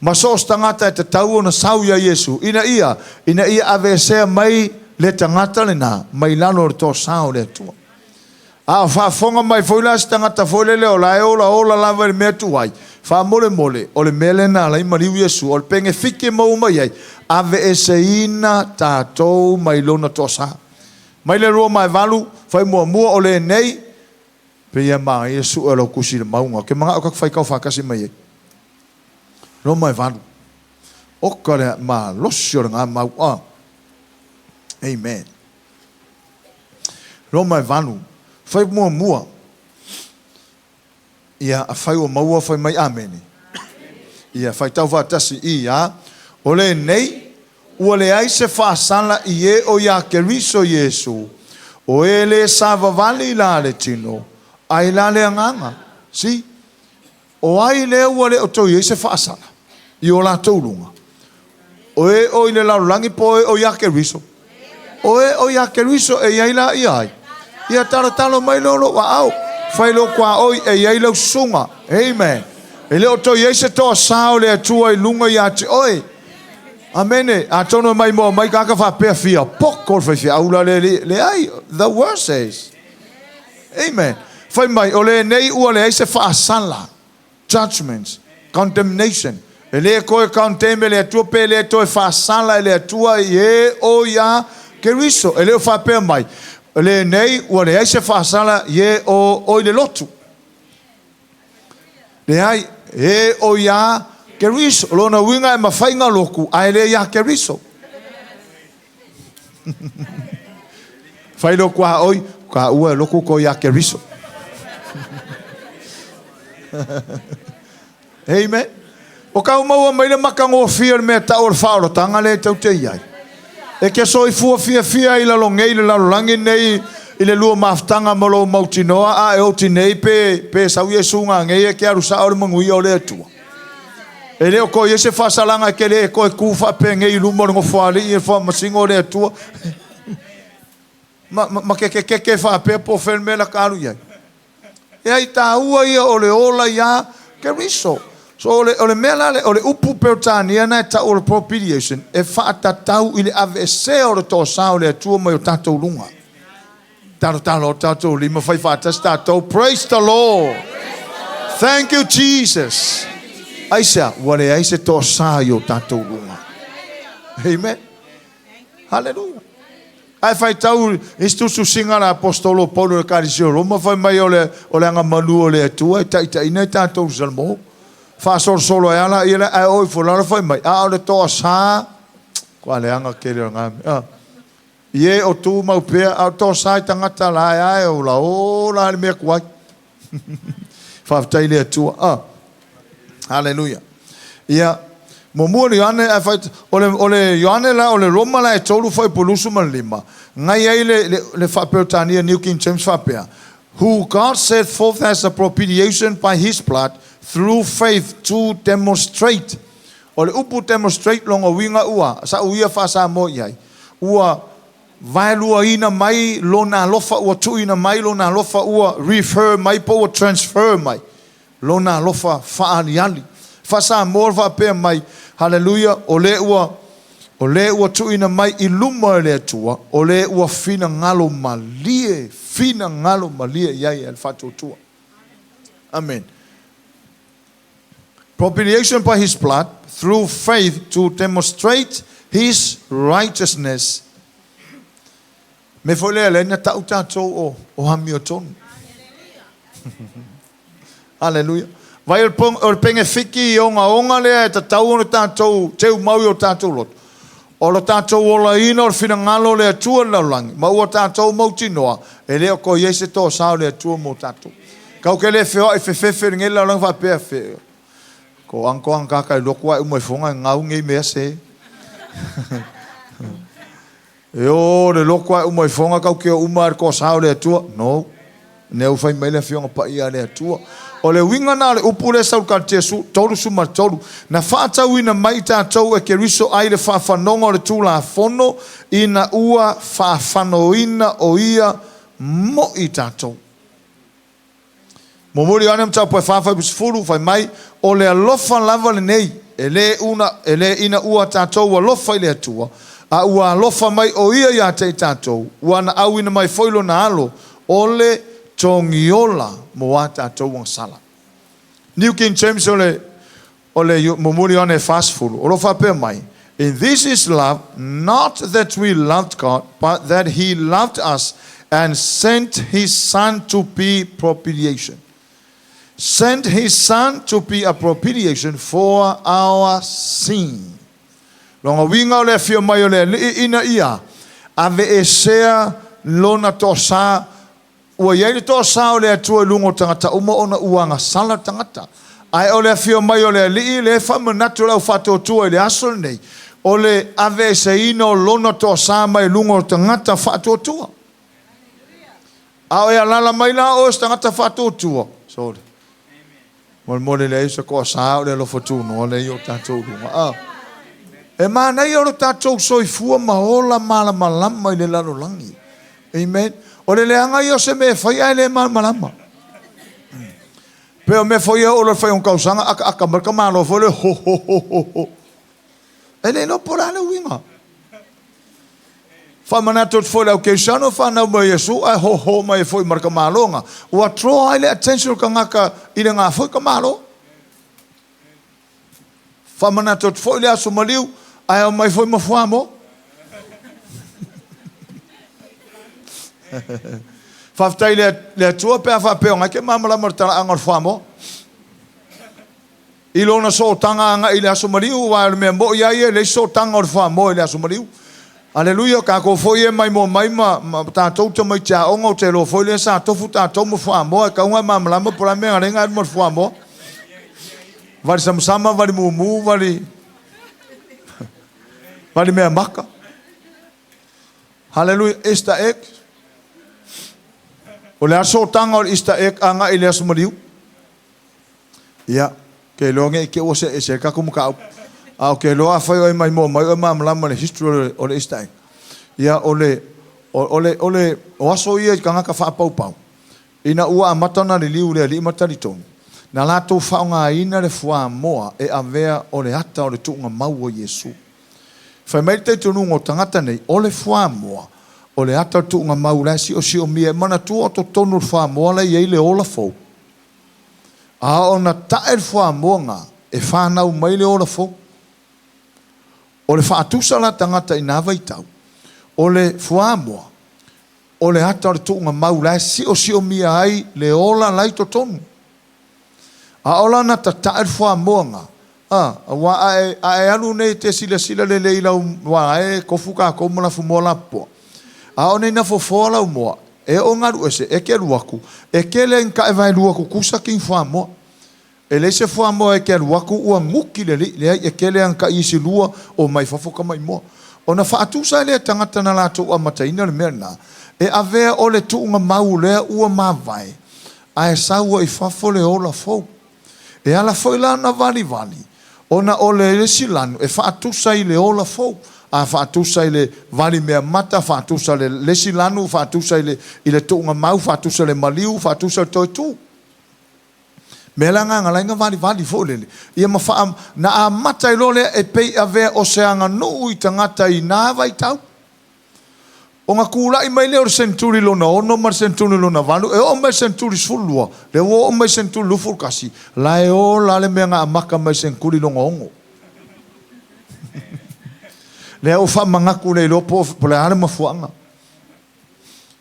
[SPEAKER 2] ma so o se tagata e tatau ona sau iā Iesu ina ia, ina ia aveesea mai le tagata lena mai lalo o le toasa o le Atua. A o faafofoga mai foi la se tagata foi lele o la e olaola lava i le mea tuai, faamolemole, o le mea lea na ala ai maliu Iesu, o le penefiti e maua mai ai, aveeseina tatou mai lona toasa. Mai le 2 ma e 8, fai muamua o lenei, pei e manaia sue o lau tusi i le mauga. Ou te manao tatou faitau faatasi mai ai. Roma e 8. Oka le malosi o lena mau. Ah. Amen. Roma e 8. Fai muamua. Ia, afai ua maua fai mai amene. Ia, faitau faatasi ia. O lenei, ua leai se faasala i e o iā Keriso Iesu, o e le savavali la le tino, ae la le agaga. See? O ai lea ua le o toe i ai se faasala i o latou luga? O e o i le lalolagi po o e o iā Keriso? O e o iā Keriso e i ai la ia ai. Ia talotalo mai lea o lou aao. Fai lou tuaoi e i ai lau susuga. Amen. E le o toe i ai se toasā o le Atua i luga ia te oe. Amene. Atonu e maimoa mai tagata faapea fia poto le faifeau la le leai. The word says. Amen. Fai mai, o lenei ua leai se faasala. Judgments. Condemnation. E le toe condemn e le Atua pe le toe faasala e le Atua i e o iā Keriso. E le o faapea mai, lenei ua leai se faasala i e o i le lotu. Leai, e o iā Keriso. O lona uiga e mafai ona lotu, ae le iā Keriso. Fai lou tuaoi, taua e lotu to iā Keriso. Amen. O kau maua mai le matagofie o le mea tau o le faaolataga lea e tou te i ai. E ke soifua fiafia i lalo nei le lalolagi nei i le lua mafutaga ma lou mautinoa a e oti nei pe, pe sau Iesu gagei e ke alu sao le manuia o le Atua. E le o toe i ai se faasalaga e ke le e toe tu faapenei i luma o le nofoalii e le faamasino o le Atua. Ma, ma, ma kekekeke faapea po o fea le mea la ta alu i ai. E ai taua ia o le ola iā Keriso. So o le mea la le, o le upu Peretania na e tau o le propitiation, e faatatau i le aveesea o le toasā o le Atua mai o tatou luga. Talotalo o tatou lima fai faatasi tatou. Praise the Lord. Thank you Jesus. Aisea, ua leai se toasā i o tatou luga. Amen. Hallelujah. Ae faitau i se tusitusiga a le Aposetolo o Paulo i le Ekalesia o Roma, fai mai o le, o le agamalu o le Atua e taitaiina i tatou i le Salamo. Faasolosolo ai lava laia lea, ae oo ifo i lalo fai mai, a o le toasā, kua leaga tele o lena mea. Ah. I e o tumau pea, a o le toasā i tagata la e ae o ola ola le mea tuai. Faafetai i le Atua. Ah. Haleluia. Ia, muamua le Ioane, ae fai, o le, o le Ioane la, o le Roma la e 3 fuaiupu 25, na i ai le faa-Peretania New King James faapea, Who God set forth as a propitiation by his blood through faith to demonstrate. O le upu demonstrate lona uiga ua, sa ou ia faa-Samoa i ai, ua vaeluaina mai lona alofa, ua tuuina mai lona alofa, ua refer mai po ua transfer mai lona alofa faaaliali. Faa-Samoa faapea mai, haleluia, o le ua tuuina mai i luma e le Atua, o le ua finagalo malie, finagalo malie i ai e le faatuatua. Amen. Propitiation by his blood through faith to demonstrate his righteousness. Mea foi lea lea na tau tatou o, o amiotonu. Haleluia. Vai o le pong, o le penge fiki i ogaoga lea e tatau ona tatou teu mau i o tatou loto. O lo tatou olaina o le finagalo o le Atua i le lalolagi, ma ua tatou mautinoa, e le o toe i ai se toasa o le Atua mo tatou. Kau ke le feoai fefefe i lenei lalolagi faapea, fe, ko anko ang kaka i loku ai uma i fonga e ngau ngei mea se. E o le loko ae uma ifoga kau ke o uma le toasa o le Atua. No. Nea ua fai mai le Afioga Paia a le Atua. O le uiga na o le upu lea sau Kalatia su, 33. Na faatauina mai i tatou e Keriso ai le faafanoga o le Tulafono ina ua faafanoina o ia mo i tatou. Momoli Ioane mataupu e 4 fuaiupu 10, fai mai, O le alofa lava lenei, e le una, e le ina ua tatou alofa i le Atua, a ua alofa mai o Ia ia te i tatou, ua na auina mai foi Lona Alo, o le togiola mo a tatou agasala. New King James o le, o le momoli Ioane e 40, o lo o faapea mai, In this is love, not that we loved God, but that He loved us and sent His Son to be propitiation. Sent His Son to be a propitiation for our sin. Lona uiga o le afio mai o le Alii ina ia aveesea lona toasa. Ua i ai le toasa o le Atua i luga o tagata uma ona ua agasala le tagata. Ae o le afio mai o le Alii lea e faamanatu i le au faatuatua i le aso lenei, o le aveeseina o lona toasa mai luga o tagata faatuatua. A o e alaala mai la oe o se tagata faatuatua, sole. Molemole leai se toasa o le alofa tunoa lea i o tatou luga. A. E manaia o lo tatou soifua ma ola malamalama i le lalolagi. Amen. O le leaga ia o se mea e fai ae le malamalama. Pe o mea foi e oo loa i le faaiuga tausaga akaaka mai le tamaloa foi lea ho ho ho ho ho. E le iloa po o le a le uiga. Faamanatu atu foi i le au Kerisiano fanau mai o Iesu ae hoho mai ai foi ma le tamaloga. Ua draw ai le attention o le tagata i le na foi tamalo. Faamanatu atu foi le aso maliu ae aumai foi ma fuamoa. Faafetai i le Atua pe a faapea o na e te malamalama i le talaaga o le fuamoa. I lona sootaga agai i le aso maliu, aua o le mea moni lava ia e leai se sootaga o le fuamoa i le aso maliu. Aleluia, o tatou foi e maimoa mai ma, ma tatou tamaiti aoga, ou te iloa foi lea sa tofu tatou ma fuamoa, e tatau ona e malamalama po o le a le mea na ala ai ona alu ma le fuamoa. Vali samasama, vali mumu, vali, vali meamaka. Haleluia, Easter egg. O le a le sootaga o le Easter egg agai i le aso maliu? Ia, ke iloa nei te ua see ese ai le tatou mataupu. A ou te iloa afai o e maimoa mai o e malamalama i le history o le, o le Easter egg. Ia, o le, o, le, o le, o aso ia i tagata faapaupau, ina ua amata ona liliu i le Alii ma talitonu, na latou faaaogaina le fuamoa e avea o le ata o le tuugamau o Iesu. Fai mai le talitonuga o tagata nei, o le fuamoa, o le ata o le tuugamau la e siosiomia e manatua o totonu o le fuamoa la e i ai le ola fou. A ona tae le fuamoa na, e fanau mai le ola fou. O le faatusa la tagata i na vaitau, o le fuamoa, o le ata o le tuugamau la e siosiomia ai le ola la i totonu. A o lana tatae le fuamoa na, a, aua a e, a e alu nei e te silasila lelei i lau, aua e tofu tatou ma lafumoa lapopoa. A o nei na fofoa lau moa, e oo galu ese, e te alu atu, e tele ina tae vaelua tutusa kini fuamoa. E leai se fuamoa e te alu atu ua nuki le alii, leai, e tele ana taʻi isi lua o mai fafo tamaimoa. Ona faatusa ai lea e tagata na latou amataina le mea lena, e avea o le tuugamau lea ua mavae, ae sau ai i fafo le ola fou. E ala foi la ona valivali, ona o le isi lanu e faatusa i le ola fou, a faatusa i le vali meamata, faatusa i le isi lanu, faatusa i le, i le tuugamau, faatusa i le maliu, faatusa i le toe tu. Mea la na ala ai ona valivali foi lele, ia ma faa, na amata ai loa lea e pei avea o se aganuu i tagata i na vaitau. Ona tulai mai lea o le seneturi lona ono ma le seneturi lona valu, e oo mai le seneturi 12, lea ua oo mai le seneturi 21, la e ola le mea na amata mai le seneturi lona ono. Lea ua faamanatu le iloa po o le a le mafuaaga.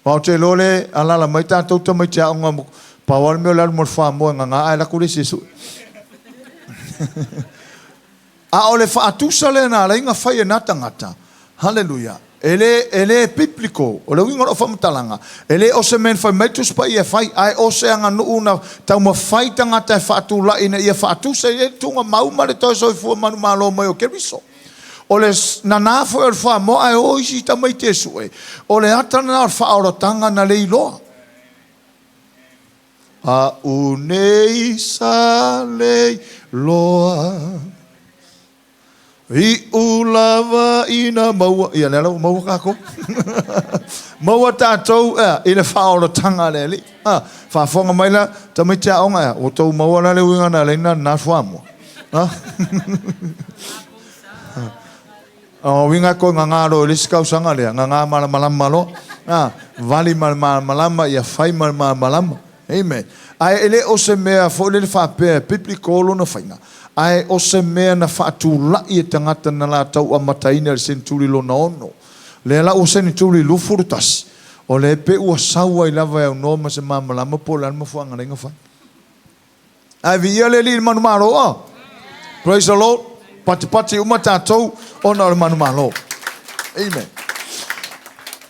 [SPEAKER 2] Aua ou te iloa le alaala mai tatou tamaiti aoga, pau lava le mea o le alu ma le fuamoa e nana ae alu atu le isi e sue. A o le faatusa lea na ala ai ona fai e na tagata, haleluia, e le, e le biblical. O le uiga o lau faamatalaga, e le o se mea na fai mai le Tusi Paia e fai, ae o se aganuu na taumafai tagata e faatulai ina ia faatusa i ai le tuugamau ma le toe soifua manumalo mai o Keriso. O le nana foi o le fuamoa ae o isi tamaiti e sue, o le ata lena o le faaolataga na le iloa. A'u nei sa le iloa Iu lava ina maua. Ia lea la ua maua tatou. Maua tatou i le faaolataga a le Alii. Ah, faafofoga mai la tamaiti aoga ea, ua tou maua la le uiga na alaina lena fuamoa. Ah. O uiga e toe gaga loa i le isi tausaga lea, gaga malamalama loa. Ah, vali ma le malamalama, ia fai ma le malamalama. Amen. Ae e le o se mea foi lele faapea e biblical lona faiga, ae o se mea na faatulai e tagata na latou amataina i le seneturi lona ono. Lea la ua seneturi 21, o lea pei ua sau ai lava e aunoa ma se malamalama po o le a le mafuaaga na ala ai ona fai. Ae viia le Alii i le manumalo a. Praise the Lord. Patipati uma tatou ona o le manumalo. Amen.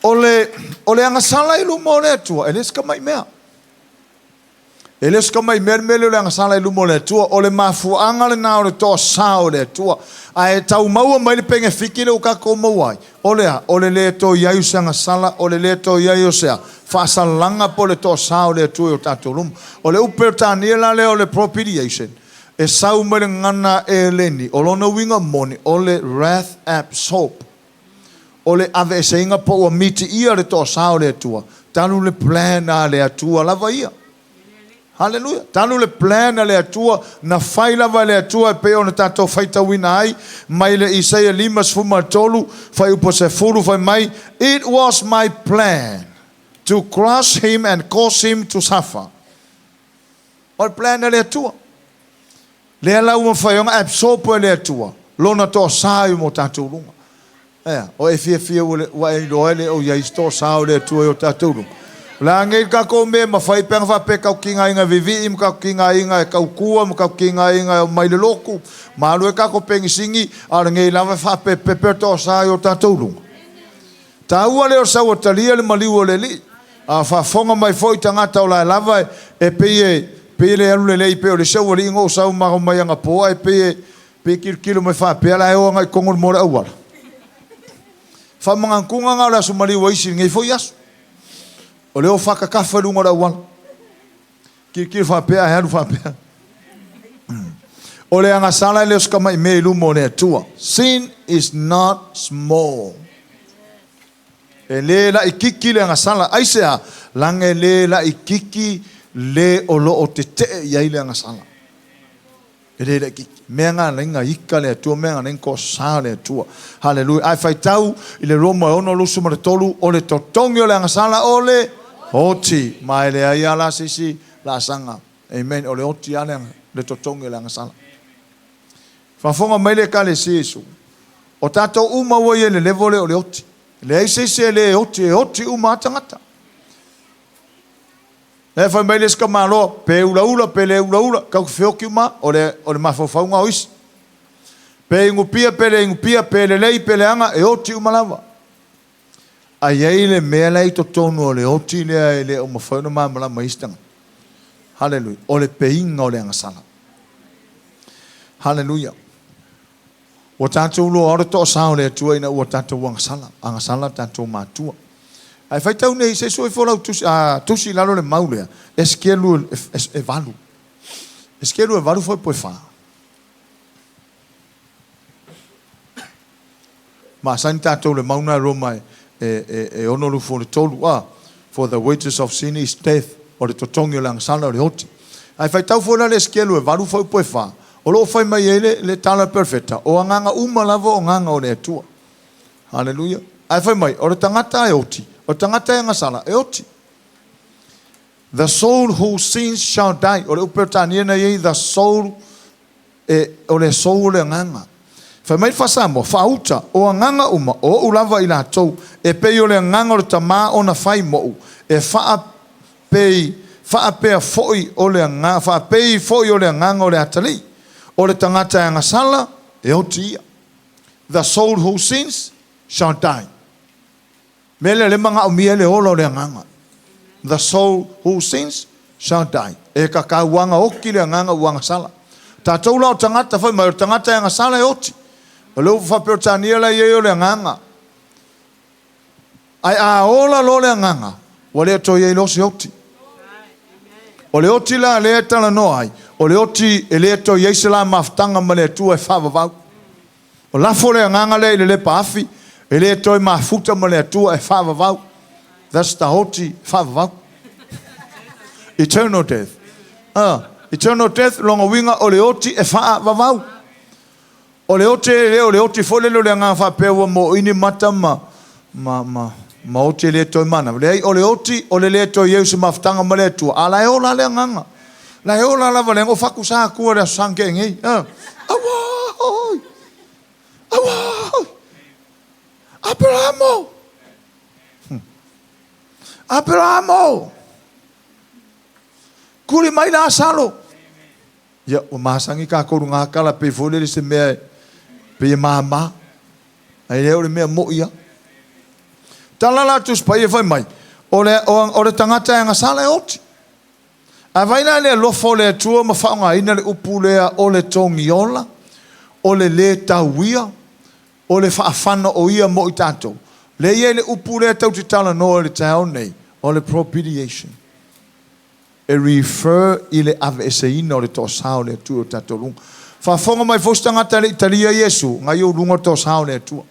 [SPEAKER 2] O le, o le agasala i luma o le Atua, e le o se tamai mea. E le o se tamai mea le mea lea o le agasala i luma o le Atua. O le mafuaaga lena o le toasa o le Atua. Ae tau maua mai le penefiti lea ua tatou maua ai. O le a? O le le toe i ai o se agasala, o le le toe i ai o se a? Faasalalaga po o le toasa o le Atua i o tatou luma. O le upu Peretania la lea o le propitiation, e sau mai le gagana Eleni, o lona uiga moni, o le wrath absorb. O le aveeseina po ua mitiia le toasa o le Atua, talu le plan a le Atua lava ia. Haleluia! Talu le plan a le Atua, na fai lava e le Atua e pei ona tatou faitauina ai mai le Isaia 53, fuaiupu 10, fai mai, It was my plan to crush him and cause him to suffer. O le plan a le Atua. Lea la ua mafai ona absorb e le Atua lona toasa i mo tatou luga. Ea, o e fiafia ua e iloa e le o i ai se toasa o le Atua i o tatou luga. O le a nei le tatou mea e mafai pe ana faapea e tatou tigaina e vivii ma tatou tigaina e tautua ma tatou tigaina e omai i le lotu ma alu ai tatou penisini, a o lenei lava e faapepepe le toasa i o tatou luga. Taua lea o le sau e talia le maliu o le Alii. A faafofoga mai foi tagata o la e lava e pei e pei e le alu lelei pei o le isi aualii na ou sau ma omai anapo ae pei e pei e tilotilo mai faapea la e o agai tonu i le moa o le auala. Faamanatuga na o le aso maliu a isi i lenei foi aso. O le o faatatafa i luga o le auala. Tilotilo faapea ae alu faapea. O le agasala e le o se tamai mea i luma o le Atua. Sin is not small. E le laititi le agasala. Aisea? Leaga e le laititi le o lo o tetee i ai le agasala. E le laititi. Mea na ala ai na ika le Atua, mea na ala ai na toasa le Atua. Haleluia. Ae faitau i le Roma e 6:23, o le totogi o le agasala o le oti. Ma e leai lava la se isi laasaga. Amen. O le oti lava le totogi o le agasala. Faafofoga mai le Ekalesia Iesu. O tatou uma ua i ai i le level lea o le oti. E leai se isi e le oti, e oti uma lava tagata. Lea fai mai le isi tamaloa, pe ulaula pe le ulaula, tatou te feoti uma lava, o le, o le mafaufauga o isi. Pe inupia pe le inupia, pe lelei pe leaga, e oti uma lava. Ae i ai le mea la e i totonu o le oti lea e le o mafai ona malamalama e isi tagata. Haleluia. O le peiga o le agasala. Haleluia. Ua tatou loa o le toasa o le Atua ina ua tatou agasala, agasala tatou matua. Ae faitau nei, se i sue ifo lau tusi, a, tusi i lalo le mau lea, Esekielu e 8. Esekielu e 8 fuaiupu e 4. Masani tatou le mau na Roma e, e, e, e 63, a, For the wages of sin is death, o le totogi o le agasala o le oti. Ae faitau foi la le Esekielu e 8 fuaiupu e 4, o lo o fai mai ai le, le tala perfecta, o agaga uma lava o agaga o le Atua. Haleluia. Ae fai mai, o le tagata e oti, o le tagata e agasala e oti. The soul who sins shall die. O le upu Peretania na i ai, the soul, e, o le soul o le agaga. Fai mai le Faa-Samoa, Faauta, o agaga uma, o oʻu lava i latou, e pei o le agaga o le Tama ona fai moʻu, e faapei, faapea foi o le agaga, faapei foi o le agaga o le atalii. O le tagata e agasala, e oti ia. The soul who sins shall die. Mea lea lea manaomia ai le ola o le agaga. The soul who sins shall die. E kakauaga oti le agaga ua agasala. Tatou la o tagata, fai mai o le tagata e agasala e oti. O le upu faa-Peretania la e i ai o le agaga. Ae a ola loa le agaga, ua le toe i ai loa se oti. O le oti la lea e talanoa ai, o le oti e le toe i ai se la mafutaga ma le Atua e faavavau. O lafo le agaga lea i le lepa afi, e le toe mafuta ma le Atua e faavavau. That's the oti faavavau. Eternal death. Eternal death, lona uiga o le oti e faavavau. O le oti e le o le oti foi lele o le agaga faapea ua moʻi ni mata ma, ma, ma, ma oti e le toe manawa. Leai, o le oti o le le toe i ai o se mafutaga ma le Atua, a la e ola le agaga. La e ola lava le agaga. O fatu sa atua le aso Sa na tea nei. Auā! Auā! Aperamo! Aperamo! Kuli mai Lasalo! Ia, ua masani tatou i luga tala pei foi lele se mea e pei e mama, ae le o le mea moʻi lava. Tala la Tusi Paia fai mai, o le, o, o le tagata e agasala e oti. A vai la le alofa o le Atua ma faaaogaina le upu lea o le togiola, o le lē tauia, o le faafana o ia mo i tatou. Lea e i ai le upu lea tatou te talanoa i le taeao nei, o le propitiation. E refer i le aveeseina o le toasa o le Atua i o tatou luga. Faafofoga mai foi se tagata e le i talia Iesu, na i ou luga le toasa o le Atua.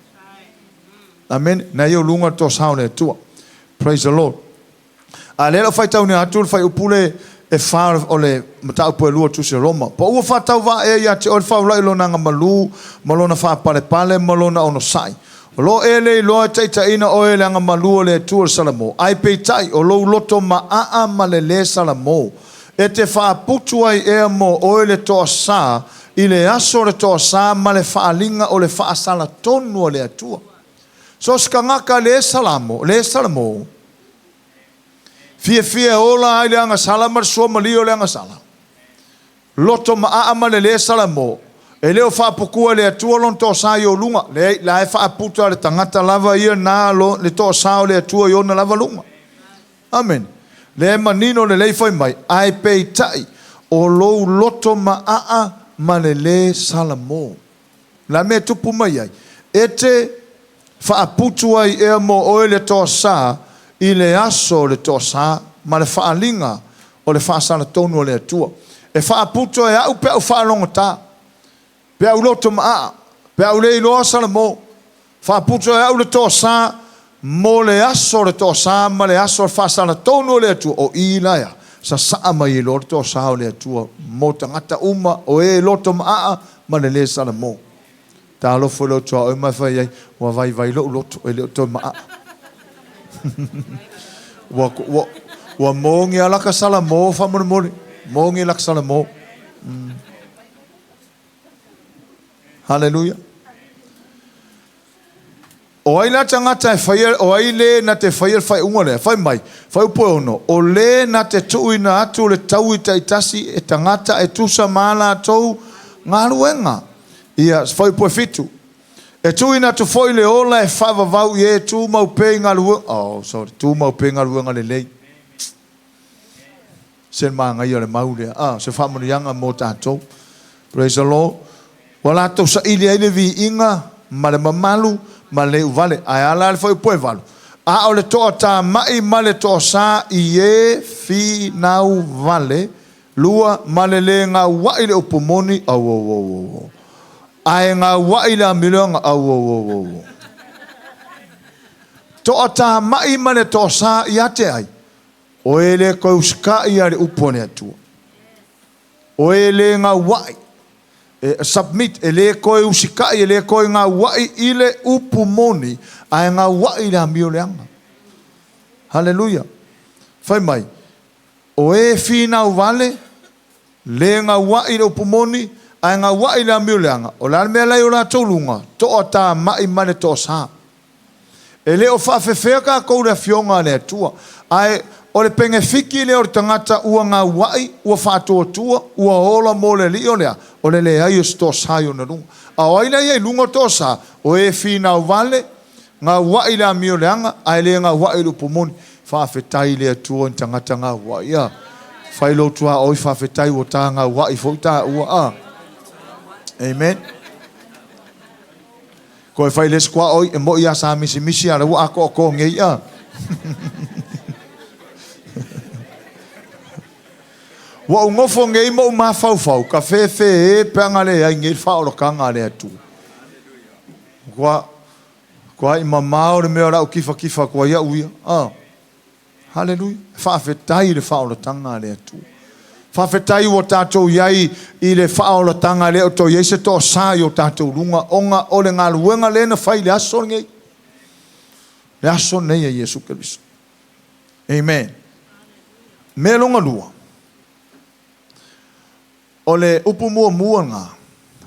[SPEAKER 2] Amene. Na i ou luga le toasa o le Atua. Praise the Lord. A lea o le a faitauina atu le fuaiupu le e fa o le mataupu e lua o le Tusi a Roma. Po ua faatauvaa ea ia te oe le faulai i lona agamalu ma lona faapalepale ma lona onosai? O lo o e le iloa e taitaiina oe e le agamalu o le Atua o le Salamo, ae peitai o lou loto maaa ma le lē Salamo, e te faaputu ai ea mo oe le toasā i le aso o le toasā ma le faaaliga o le faasalatonu a le Atua. So o se tagata lē Salamo, lē Salamo, fiafia e ola ai le agasala ma le suamalie o le agasala. Loto maaa ma le lē Salamo, e le o faaputua e le Atua lona toasā i ou luga. Leai, la e faaputa e le tagata lava ia na lo, le toasā o le Atua i ona lava luga. Amene. Lea e manino lelei fai mai, ae peitai, o lou loto maaa ma le lē Salamo. O le a mea e tupu mai ai? E te faaputu ai ea mo oe le toasā i le aso o le toasā ma le faaaliga o le faasalatonu a le Atua. E faaputu e au pe a ou faalogotā, pe a ou loto maaa, pe a ou le iloa Salamo. Faaputu e au le toasā mo le aso o le toasā ma le aso o le faasalatonu o le Atua. O i la ea, sasaa mai ai loa le toasā o le Atua mo tagata uma o e loto maaa ma le lē Salamo. Talofa i lou tuaoi ma e fai ai, Ua vaivai lou loto, e le o toe maaa. Ua, ua, ua mogi lava laka Salamo faamolemole. Mogi laka Salamo. Haleluia. O ai la tagata e faia, o ai lē na te faia le faaiuga lea? Fai mai, fuaiupu e ono, o lē na te tuuina atu le taui taitasi e tagata e tusa ma a latou galuega. Ia, fuaiupu e fitu, e tuuina atu foi le ola e faavavau i e tumau pea i galuega, oh, sorry, tumau pea i galuega lelei. Se manaia o le mau lea. Ah, se faamanuiaga mo tatou. Praise the Lord. Ua latou saili ai le viiga ma le mamalu ma le iuvale. Ae a la le fuaiupu e valu? A o le toatamai ma le toasā i e finau vale lua ma le lē gauaʻi le upu moni, auauauauau, ae gauaʻi le amioleaga, auauauauau. Toatamai ma le toasā ia te ai? O e le toe usitai lava i le upu a le Atua. O e le gauaʻi. E submit, e le toe usitai, e le toe gauai i le upu moni, ae gauai i le amio leaga. Haleluia. Fai mai, o e finau vale, le gauai i le upu moni, ae gauai i le amio leaga, o le a le mea la i o latou luga? Toatamai ma le toasa. E le o faafefea tatou i le Afioga a le Atua, ae o le penefiti lea o le tagata ua gauai, ua faatuatua, ua ola mo le Alii o le a? O le leai o se toasa i ona luga. A o ai la e i ai i luga o le toasa? O e finau vale, gauai i le amio leaga, ae le gauai i le upu moni. Faafetai i le Atua i ni tagata gauai, a. Fai lou tuaoi, faafetai ua ta gauai foi taua, a. Amen. Koe fai le isi tuaoi, e moi lava sa misimisi a o lea ua atoatoa nei, a. Ua ou nofo nei ma ou mafaufau, ka fefe e pe ana leai nei le faaolataga a le Atua. Ua matuai mamao le mea o le a ou kifatifa atu ai au ia. A. Haleluia. Faafetai i le faaolataga a le Atua. Faafetai ua tatou i ai i le faaolataga e le o toe i ai se toasa i o tatou luga ona o le galuega lea na fai i le aso lenei. Le aso lenei a Iesu Keriso. Amen. Mea lona lua, o le upu muamua lena,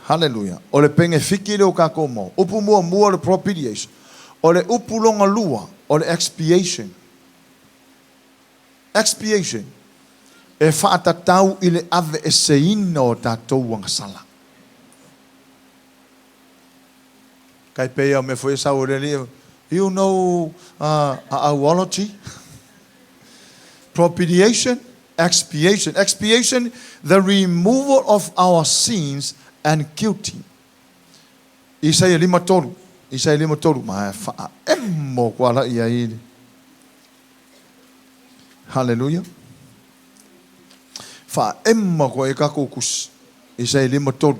[SPEAKER 2] haleluia, o le penefiti lea ua tatou maua. Upu muamua o le propitiation. O le upu lona lua, o le expiation. Expiation, e faatatau i le aveeseina o tatou agasala. Tai pei o mea foi e sau ai le alii, you know auology? Propitiation, expiation. Expiation, the removal of our sins and guilty. Isaia 53, Isaia 53, ma e faaemo atu lava i ai le. Haleluia. Faaemo atu ai tatou tusi. Isaia 53.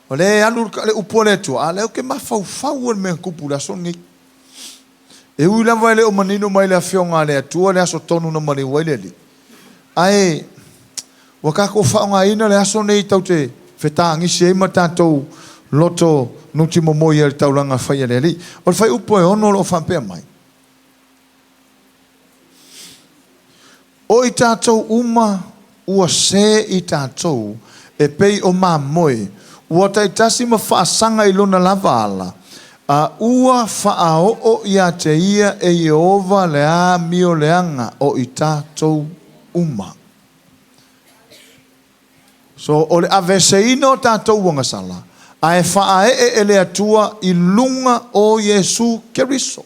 [SPEAKER 2] O lea e alu le upu a le Atua, a o lea ou te mafaufau i le mea na tupu i le aso lenei. E ui lava e le o manino mai le Afioga a le Atua le aso tonu na maliu ai le Alii, ae ua tatou faaaogaina le aso lenei tatou te fetagisi ai ma tatou loto nutimomoi ai i le taulaga fai a le Alii. O le fuaiupu e 6 o lo o faapea mai, O i tatou uma ua se i tatou e pei o mamoe, ua taitasi ma faasaga i lona lava ala, a ua faaoo ia te ia e Ieova le amioleaga o i tatou uma. So, o le aveeseina o tatou agasala, ae faaee e le Atua i luga o Iesu Keriso.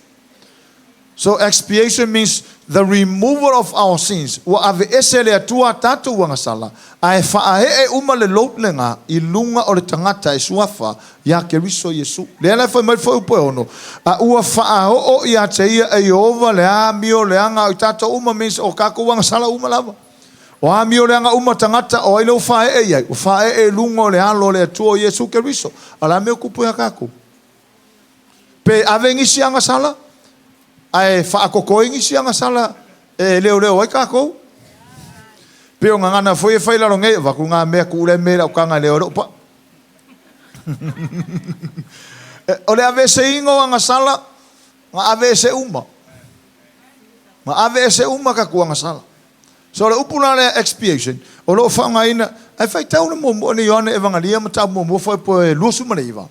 [SPEAKER 2] So expiation means the removal of our sins, ua aveese e le Atua a tatou agasala, ae faaee uma le load lena i luga o le tagata e suafa ia Keriso Iesu. Lea la e fai mai le fuaiupu e 6, a ua faaoo ia te ia e Ieova le amio leaga o i tatou uma means o tatou agasala uma lava. O amio leaga uma tagata, o ai lea ua faaee i ai? Ua faaee i luga o le Alo o le Atua o Iesu Keriso. A o le a mea ua tupu ia tatou? Pe ave nisi agasala ae faatotoe nisi agasala e leoleo ai tatou. Pei o gagana foi e fai i lalo nei, avatu ngā mea tuu lea mea i lau taga e leo ai lou paa. O le aveeseina o agasala, na aveese uma. Na aveese uma tatou agasala. So o le upu la lea expiation, o lo o faaaogaina, ae faitau le muamua nei Ioane Evangalia mataupu muamua fuaiupu e 29.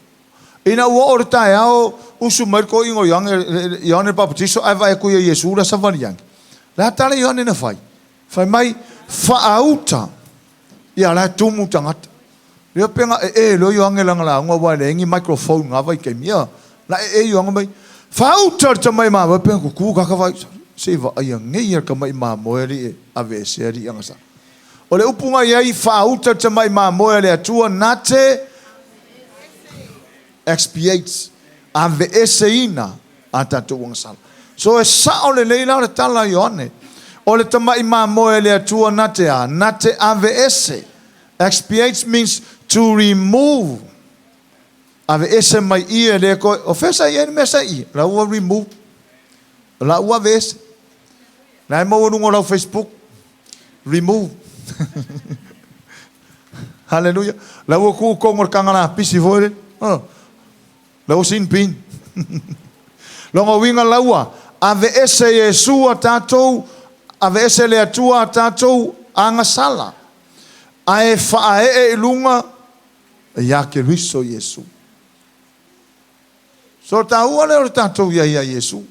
[SPEAKER 2] Ina ua oo le taeao, usu mai le toeaina o Ioane, Ioane le Papatiso, ae vaai atu ia Iesu la savali ane. Le a tala Ioane na fai? Fai mai, Faauta! Ia la e tumu tagata. Lea pe na ee loa Ioane lana lauga aua e leai ni microphone na vaitaimi. Ia, na ee Ioane mai, Faauta le tamai mamoe pe na tutu tagata vaai, se i vaaia nei ia le tamai mamoe alii e aveesea alii ana sa. O le upu na i ai, faauta le tamai mamoe a le Atua na te expiates, aveeseina a tatou agasala. So e sao lelei la le tala a Ioane, o le tamai mamoe a le Atua na te a? Na te aveese. Expiates means to remove. Aveese mai i e le koe, o fea sa i ai le mea sa i? La ua remove. La ua aveese. La e maua luga o lau Facebook. Remove. Haleluia. La ua ku kongo le kanga pisi foi le. Oh. La ua sin pin. Lona uiga laua, aveese e Iesu a tatou, aveese e le Atua a tatou agasala, ae faaee i luga ia Keriso Iesu. So taua lea o le tatou i ai ia Iesu.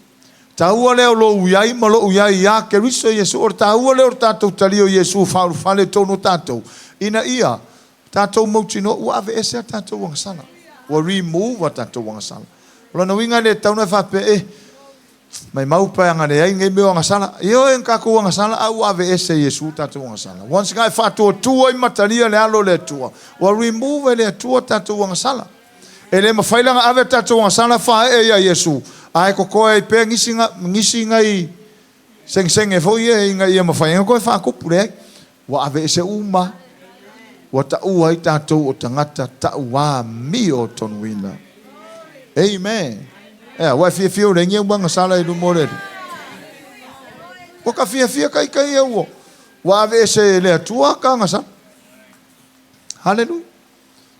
[SPEAKER 2] Taua lea o lou i ai ma lou i ai ia Keriso Iesu. O le taua lea o le tatou talia o Iesu faaulufale i totonu o tatou, ina ia tatou mautinoa ua aveese a tatou agasala. Ua remove a tatou agasala. O lona uiga e le tatau ona e faapea, eh, maimau pe ana leai nei mea o agasala. Ioe, na tatou agasala a ua aveese e Iesu tatou agasala. Once na e faatuatua ai ma talia le Alo o le Atua, ua remove e le Atua tatou agasala. E le mafai la ona ave tatou agasala faaee ia Iesu, ae totoe ai pea nisi, nisi nai segesege foi ia ina ia mafai ai ona toe faatupu. Leai, ua aveese uma, ua taua ai tatou o tagata tauamiotonuina. Amen. Ea, ua e fiafia o leai ni au agasala i luma o le Alii. Ua ka fiafia taitai ia ua, ua aveese e le Atua ka agasala. Haleluia.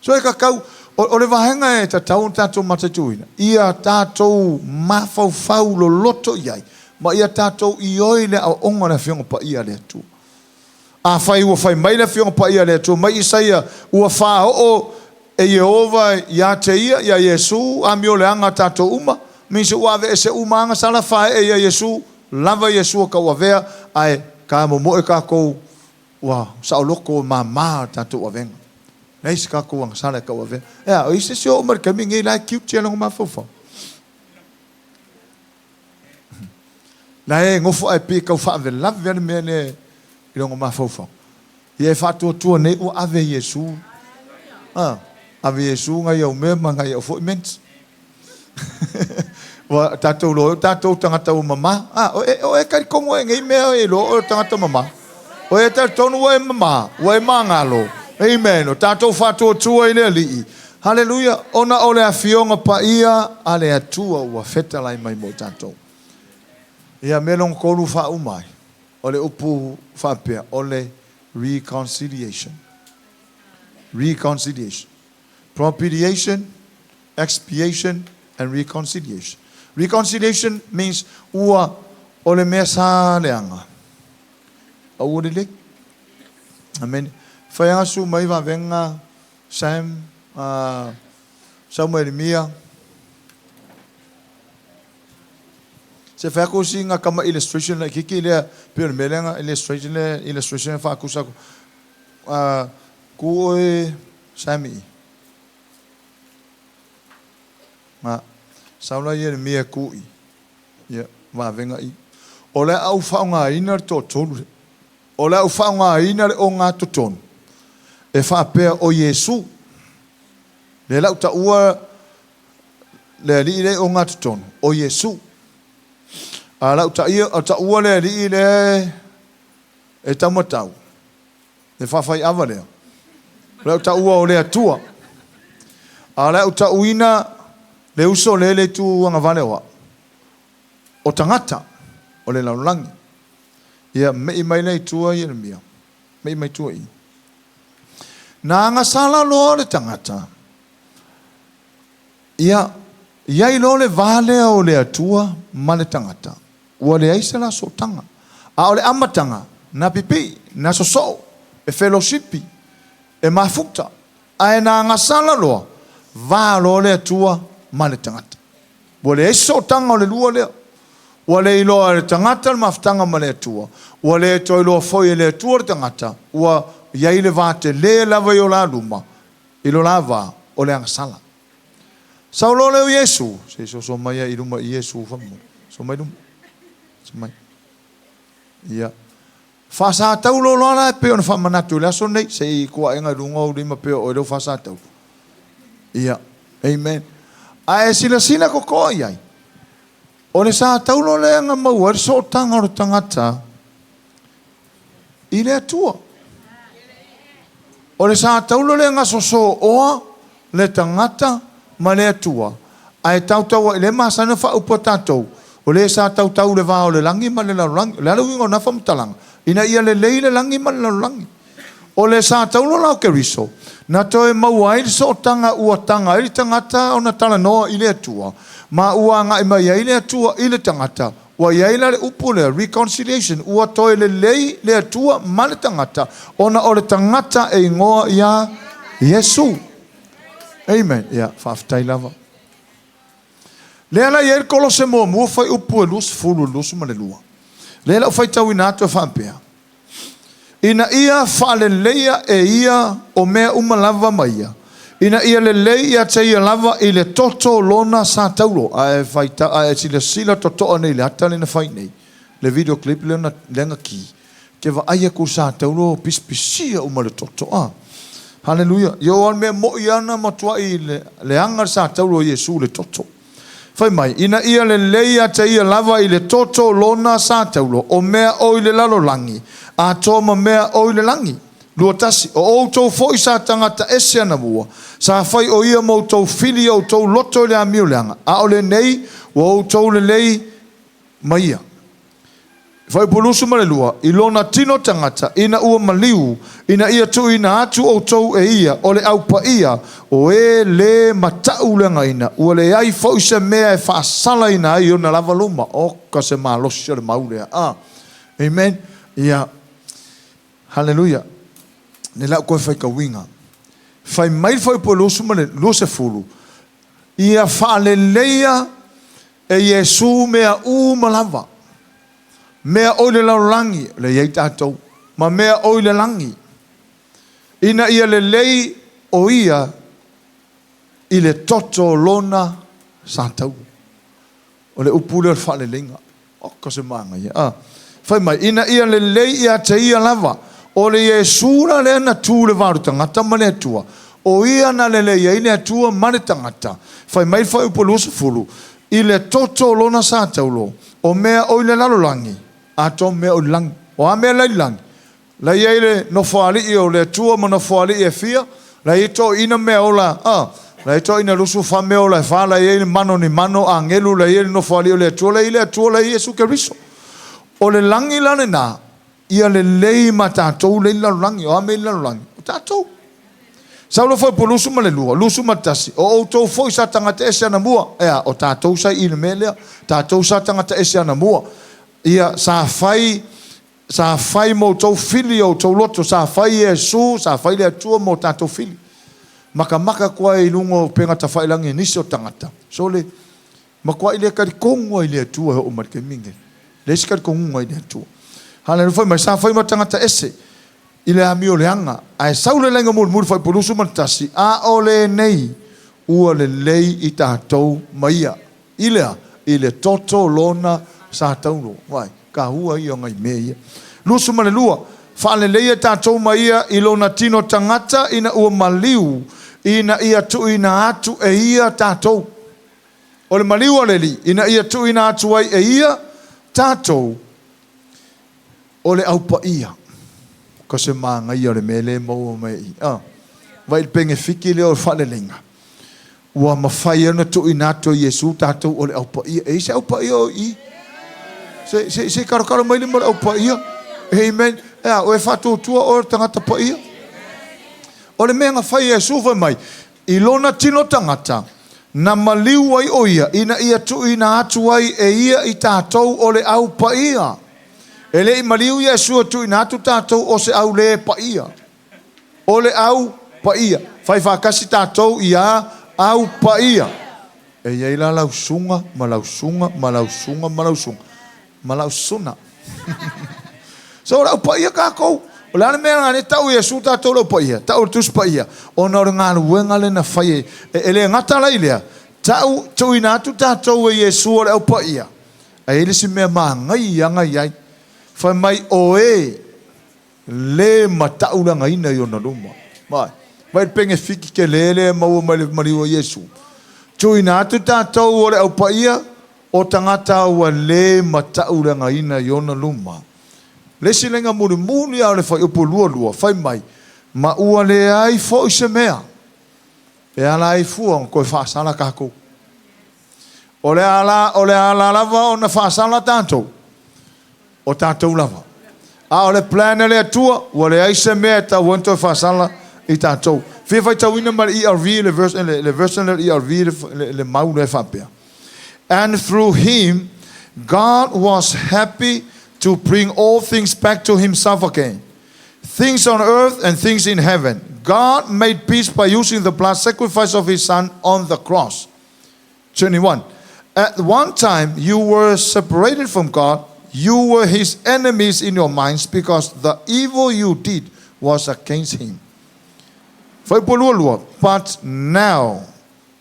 [SPEAKER 2] So e tatau, o le vaega e tatau ona tatou mataituina, ia tatou mafaufau loloto i ai, ma ia tatou ioe i le aoaoga o le Afioga Paia a le Atua. Afai ua fai mai le Afioga Paia a le Atua mai Isaia, ua faaoo e Ieova ia te ia, ia Iesu, amioleaga a tatou uma, means ua aveese uma agasala faaee ia Iesu, lava Iesu o tauavea, ae ta momoe tatou Ua saoloto mama le tatou avega. Leai se tatou agasala e tauavea. Ea, o i se isi o oo mai le taimi lenei la e cute lona mafaufau. La e nofo ae pei e tau faalavelave lava le mea lea i lona mafaufau. Ia e faatuatua nei ua ave e Iesu. A, ave e Iesu nai au mea ma nai au foi ments. Ua tatou iloa ai o tatou tagata ua mama. A, o e, o e talitonu e nei mea e iloa oe o le tagata mama. O e talitonu ua e mama, ua e magalo. Amen. O tatou faatuatua i le Alii. Haleluia. Ona o le Afioga Paia a le Atua ua fetalai mai mo tatou. Ia, mea lona tolu faauma ai, o le upu faapea, o le reconciliation. Reconciliation. Propitiation, expiation and reconciliation. Reconciliation means ua o le mea sa leaga a ua lelei. Amen. Fai asu mai vavega Sam, Saumaelimia. Se fai atu sina tama illustration laitiiti lea pei o le mea lea na illustration lea illustration e faatusa atu. Ku oe Sammy. Ma sau la Ieremia e ku i ia vavega i. O le a ou faaaogaina le toatolu lea. O le a ou faaaogaina le ogatotonu e faapea o Iesu. Lea la u taua le alii lea i ogatotonu, o Iesu. A la u taua le alii lea e taumatau, Le faafaiava lea. O le au taua o le Atua. A o le au tauina le uso lea le itu agavale o au. O tagata o le lalolagi. Ia mei mai lea i tua Ieremia. Mei mai tua i. Na agasala loa le tagata. Ia, i ai loa le va lea o le Atua ma le tagata. Ua leai se la sootaga. A o le amataga, na pipii, na sosoo, e felosipi, e mafuta, ae na agasala loa, va loa le Atua ma le tagata. Ua leai se sootaga o le lua lea. Ua le iloa e le tagata le mafutaga ma le Atua. Ua le toe iloa foi e le Atua le tagata. Ua i ai le va tele lava i o la luma, i lo la va o le agasala. Sau loa lea o Iesu, se i soso mai ai i luma i Iesu faamolemole. Soso mai luma. Soso mai. Ia. Faasataulo loa la e pei ona faamanatu i le aso lenei, se i kuaega i luga o ou lima pei o oe lea ua faasataulo. Ia. Amen. Ae silasila totoa i ai, o le sataulo lea na maua ai le sootaga o le tagata i le Atua. O le sataula lea na sosooa le tagata ma le Atua, ae tautau ai, lea e masani ona faaupu a tatou, o le sa tautau i le va o le lagi ma le lalolagi. O le a le uiga o na faamatalaga? Ina ia lelei le lagi ma le lalolagi. O le sataula la o Keriso, Na toe maua ai le sootaga ua taga ai le tagata ona talanoa i le Atua, ma ua agai mai ai le Atua i le tagata. Ua i ai la le upu lea, reconciliation, ua toe lelei le Atua ma le tagata, ona o le tagata e igoa ia Iesu. Amen. Ia, faafetai lava. Lea la e i ai le Kolose muamua fuaiupu e 20 i le 22. Lea la ua faitauina atu e faapea, Ina ia faaleleia e ia o mea uma lava ma ia, ina ia lelei ia te ia lava i le toto lona sa taulo. A e faitau, a e silasila totoa nei i le ata lea na fai nei, le video clip lea na, lea na ki, ke vaai aku i le sa taulo pisipisia uma le toto. A. Haleluia. Ia o le mea mo'i lava na matuai leaga le sa taulo o Iesu i le toto. Fai mai, ina ia lelei ia te ia lava i le toto lona sa taulo, o mea o i le lalolagi, atoa ma mea o i le lagi. 21, O outou foi sa tagata ese anamua, sa fai o ia ma outou fili i outou loto i le amio leaga, a o lenei ua outou lelei ma ia. Fuaiupu 22, i lona tino tagata, ina ua maliu, ina ia tuuina atu outou e ia, o le Au Paia, o e lē matauleagaina, ua leai foi se mea e faasalaina ai i ona lava luma. Oka se malosi o le mau lea. A. Amen. Ia. Haleluia. Nei la ou toe faitauina. Fai mai le fuaiupu 20, Ia faaleleia e Iesu mea uma lava, mea o i le lalolagi, lea e i ai tatou, ma mea o i le lagi, ina ia lelei o ia i le toto o lona sa taua. O le upu lea o le faaleleiga. Oka se manaia. A. Fai mai, ina ia lelei ia te ia lava. O le Iesu la lea na tu i le va o le tagata ma le Atua, o ia na lelei ai le Atua ma le tagata. Fai mai le fuaiupu 20, i le toto o lona sa taulo, o mea o i le lalolagi, atoa ma mea o i le lagi. O a mea la i le lagi? La i ai le Nofoalii o le Atua ma Nofoalii e fia, la i ai toeaiina meaola, a, la i ai toeaiina 24 meaola e fa, la i ai le mano ni mano, agelu, la i ai le Nofoalii o le Atua, la i ai le Atua, la i ai Iesu Keriso. O le lagi la lena, ia lelei ma tatou lea i le lalolagi. O a mea i le lalolagi? O tatou. Saulo foi po 22, 21, o outou foi sa tagata ese anamua, ea, o tatou sa i i le mea lea, tatou sa tagata ese anamua, ia, sa fai Sa fai mo outou fili o outou loto, sa fai Iesu, sa fai le Atua mo tatou fili. Makamaka atu ai i luga o upega tafailagi a nisi o tagata. Sole, matuai le talitonu ai i le Atua e oo mai i le taimi lenei. Leai se talitonuga i le Atua. Haleluia, fai mai, sa fai ma tagata ese i le amio leaga, ae sau le laina mulimuli fuaiupu 21, a o lenei ua lelei i tatou ma ia. I le a? I le toto lona sa taulo. Vaai, kahua ia o nai mea ia. 22, Faaleleia tatou ma ia i lona tino tagata ina ua maliu, ina ia tuuina atu e ia tatou. O le maliu a le Alii, ina ia tuuina atu ai e ia tatou o le Au Paia. Ko se manaia o le mea lea e maua mai i i. A, vaai i le penefiti lea o le faaleleiga. Ua mafai ai ona tuuina atu e Iesu tatou o le Au Paia. E i ai se Au Paia o i i? Se, se, se i kalokalo mai lima o le Au Paia. Amen. E a, oe faatuatua oe o le tagata paia. O le mea na fai e Iesu fai mai, i lona tino tagata, na maliu ai o ia, ina ia tuuina atu ai e ia i tatou o le Au Paia. E le i maliu Iesu e tuuina atu tatou o se au lē paia. O le Au Paia. Fai faatasi tatou ia Au Paia. E i ai la lau susuga ma lau susuga ma lau susuga ma lau susuga ma lau susuna. So o le Au Paia tatou. O le a le mea lena lea tau e Iesu tatou le Au Paia? Tau e le Tusi Paia ona o le galuega lea na fai e, e le gata la i lea, tau tuuina atu tatou e Iesu o le Au Paia. Ae i ai le isi mea manaia na i ai. Fai mai o e le mataulagaina i ona luma. Vaai, vaai le penefiti tele lea e maua mai le maliu o Iesu. Tuuina atu tatou o le Au Paia, o tagata ua le mataulagaina i ona luma. Le isi laina mulimuli lava o le fuaiupu 22, fai mai, Ma ua leai foi se mea e ala ai fua ona toe faasala tatou. O le ala, o le ala lava ona faasala tatou, o tatou lava. A o le plan a le Atua, ua leai se mea e tatau ai ona toe faasala I tatou. Fia faitauina ma le ERV le verse, le version lea o le ERV le, le mau lea e faapea. And through him, God was happy to bring all things back to himself again. Things on earth and things in heaven. God made peace by using the blood sacrifice of his son on the cross. 21. At one time, you were separated from God. You were his enemies in your minds because the evil you did was against him. Fuaiupu 22. But now,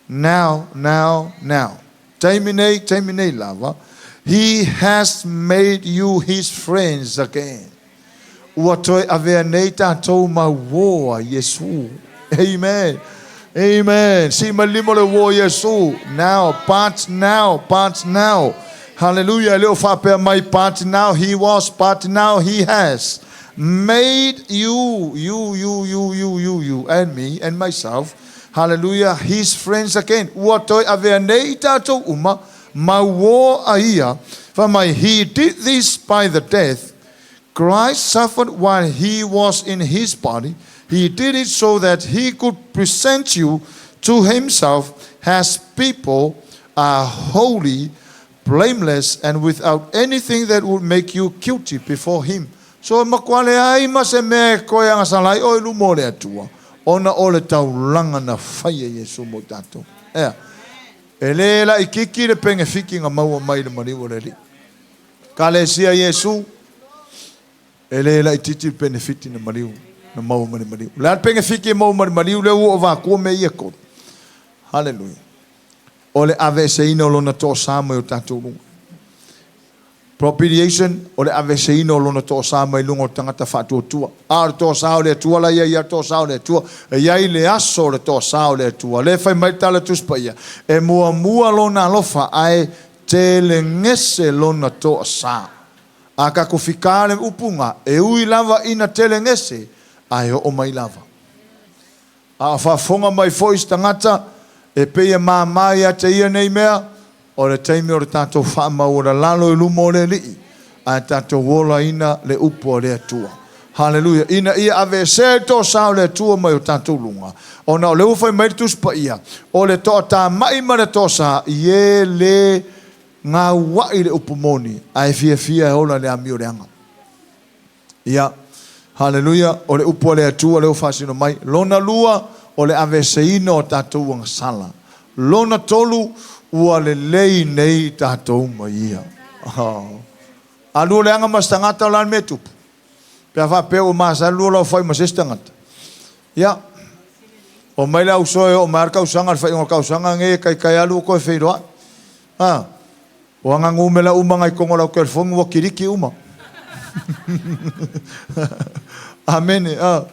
[SPEAKER 2] now, now, now. Taimi nei, taimi nei lava. He has made you his friends again. Ua toe avea nei tatou ma uō a Iesu. Amen. Amen. Sii mai le lima o le uō a Iesu. Now, but now, but now. Hallelujah. E le o faapea mai but now he was, but now he has made you, you, you, you, you, you, you, and me, and myself, hallelujah, his friends again. Ua toe avea nei i tatou uma ma uō a ia. Fai mai, he did this by the death Christ suffered while he was in his body. He did it so that he could present you to himself as people are holy, blameless, and without anything that would make you guilty before him. So e matua leai ma se mea e koe agasala ai oe i luma o le Atua, ona o le taulaga na fai e Iesu mo tatou. Ea, e le laʻikiki le pengefiki na maua mai i le maliu o le Alii. Kalesia Iesu, e le laʻititi le penefiti na maliu, na maua mai le maliu. O le a le pengefiki e maua mai le maliu lea ua oo vatua mea ia e tolu? Haleluia. O le aveeseina o lona toasā mai o tatou luga. Propitiation, o le aveeseina o lona toasā mai luga o le tagata faatuatua. A o le toasā o le Atua la ia, ia le toasā o le Atua. E i ai le aso o le toasā o le Atua. Lea e fai mai le tala Tusi Paia, e muamua lona alofa ae telegese lona toasā. A tatou fika le upu na, e ui lava ina telegese, ae oo mai lava. A o faafofoga mai foi se tagata, e pei e māmā ia te ia nei mea, o le taimi o le tatou faamaualalalo i luma o le Alii, ae tatou olaina le upu a le Atua. Haleluia! Ina ia aveesea le toasā o le Atua mai o tatou luga, ona o lea ua fai mai le Tusi Paia, o le toatamai ma le toasā, e le gauaʻi le upu moni, ae fiafia e ola i le amio leaga. Ia, haleluia, o le upu a le Atua lea ua faasino mai. Lona lua, o le aveeseina o tatou agasala. Lona tolu, ua lelei nei tatou ma Ia. Oh. A lua leaga ma se tagata, o le a le mea e tupu? Pe a faapea ua masani lua lau fai ma se isi tagata. Ia, omai le auso e oo mai lava le tausaga, le faaiuga o le tausaga nei e taitai lava lua toe feiloai. A, o ana numera uma na i totonu o lau telefoni ua kiliki uma. Amene. A,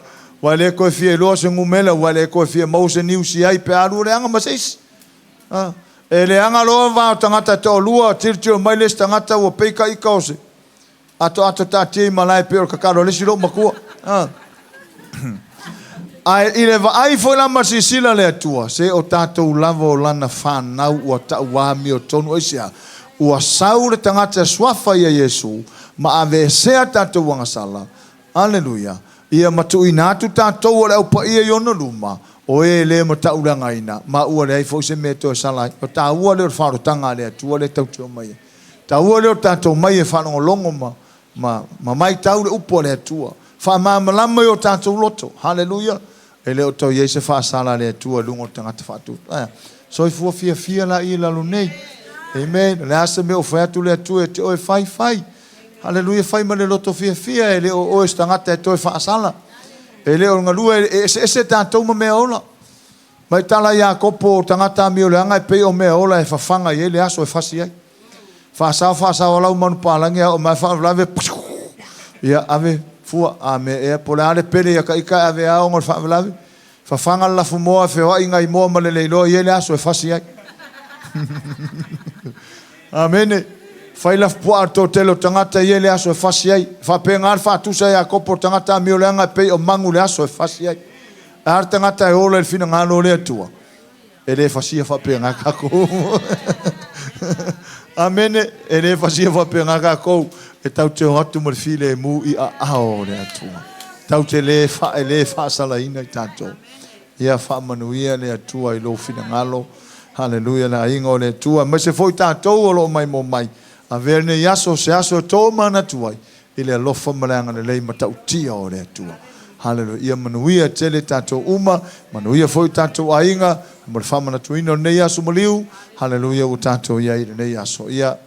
[SPEAKER 2] ua le toe fia iloa se numera, ua le toe fia maua se news i ai pe a alu leaga ma se isi. A, e leaga loa va o tagata e toalua, tilotilo mai le isi tagata ua pei ka ika o se Atoato taatia i malae pei o le kakalo a le isi lou matua. Ae i le vaai foi la ma silasila le Atua, se o tatou lava o lana fanau ua taua amiotonu. Aisea? Ua sau le tagata e suafa ia Iesu ma aveesea tatou agasala. Aleluia! Ia ma tuuina atu tatou o le au paia i ona luma, o e le matauleagaina, ma ua leai foi se mea e toe sala ai. O taua lea o le faaolotaga a le Atua lea e tautio mai ai. Taua lea o tatou mai e faalogologo ma, ma, ma maitau le upu a le Atua. Faamalamalama i o tatou loto. Haleluia! E le o tau i ai se faasala a le Atua i luga o le tagata faatutu. Ae a? Soifua fiafia laia i lalo nei. Amen. O le a se mea o fai atu le Atua ia te oe, fai, fai. Haleluia, fai ma le loto fiafia, e le o oe se tagata e toe faasala. E le o le galue, e eseese tatou ma mea ola. Mai tala Iakopo o tagata amioleaga e pei o mea ola e fafaga i ai le aso e fasi ai. Faasao faasao a lau manupālagi a oo mai a faalavelave, ia ave fua a mea ea po o le a le pele ia ka ika e ave a ona o le faalavelave. Fafaga le lafumoa e feoai nai moa ma le leiloa i ai le aso e fasi ai. Amene. Fai lafupuaa le toatele o tagata i ai le aso e fasi ai. E faapena le faatusa e Iakopo o tagata amioleaga e pei o magu i le aso e fasi ai. E a le tagata e ola i le finagalo o le Atua? E le fasia faapena tatou. Amene. E le fasia faapena tatou. E tatou te o atu ma le filemu i aao o le Atua. Tatou te le fa, e le faasalaina i tatou. Ia faamanuia le Atua i lou finagalo. Haleluia le aiga o le Atua. Aemaise foi tatou o lo o maimoa mai. Avea lenei aso o se aso e tomanatu ai i le alofa ma le agalelei matautia o le Atua. Haleluia. Ia manuia tele tatou uma, manuia foi tatou aiga, mo le faamanatuina o lenei aso maliu. Haleluia ua tatou i ai i lenei aso. Ia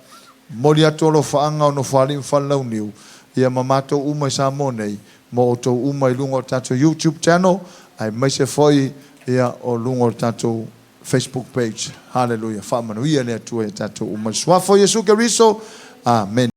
[SPEAKER 2] momoli atu alofaaga o Nofoalii ma Falelauniu, ia ma matou uma i Samoa nei, mo outou uma i luga o le tatou YouTube channel, aemaise foi ia o luga o le tatou Facebook page. Haleluia. Faamanuia le Atua ia tatou uma. I le Suafa o Iesu Keriso. Amene.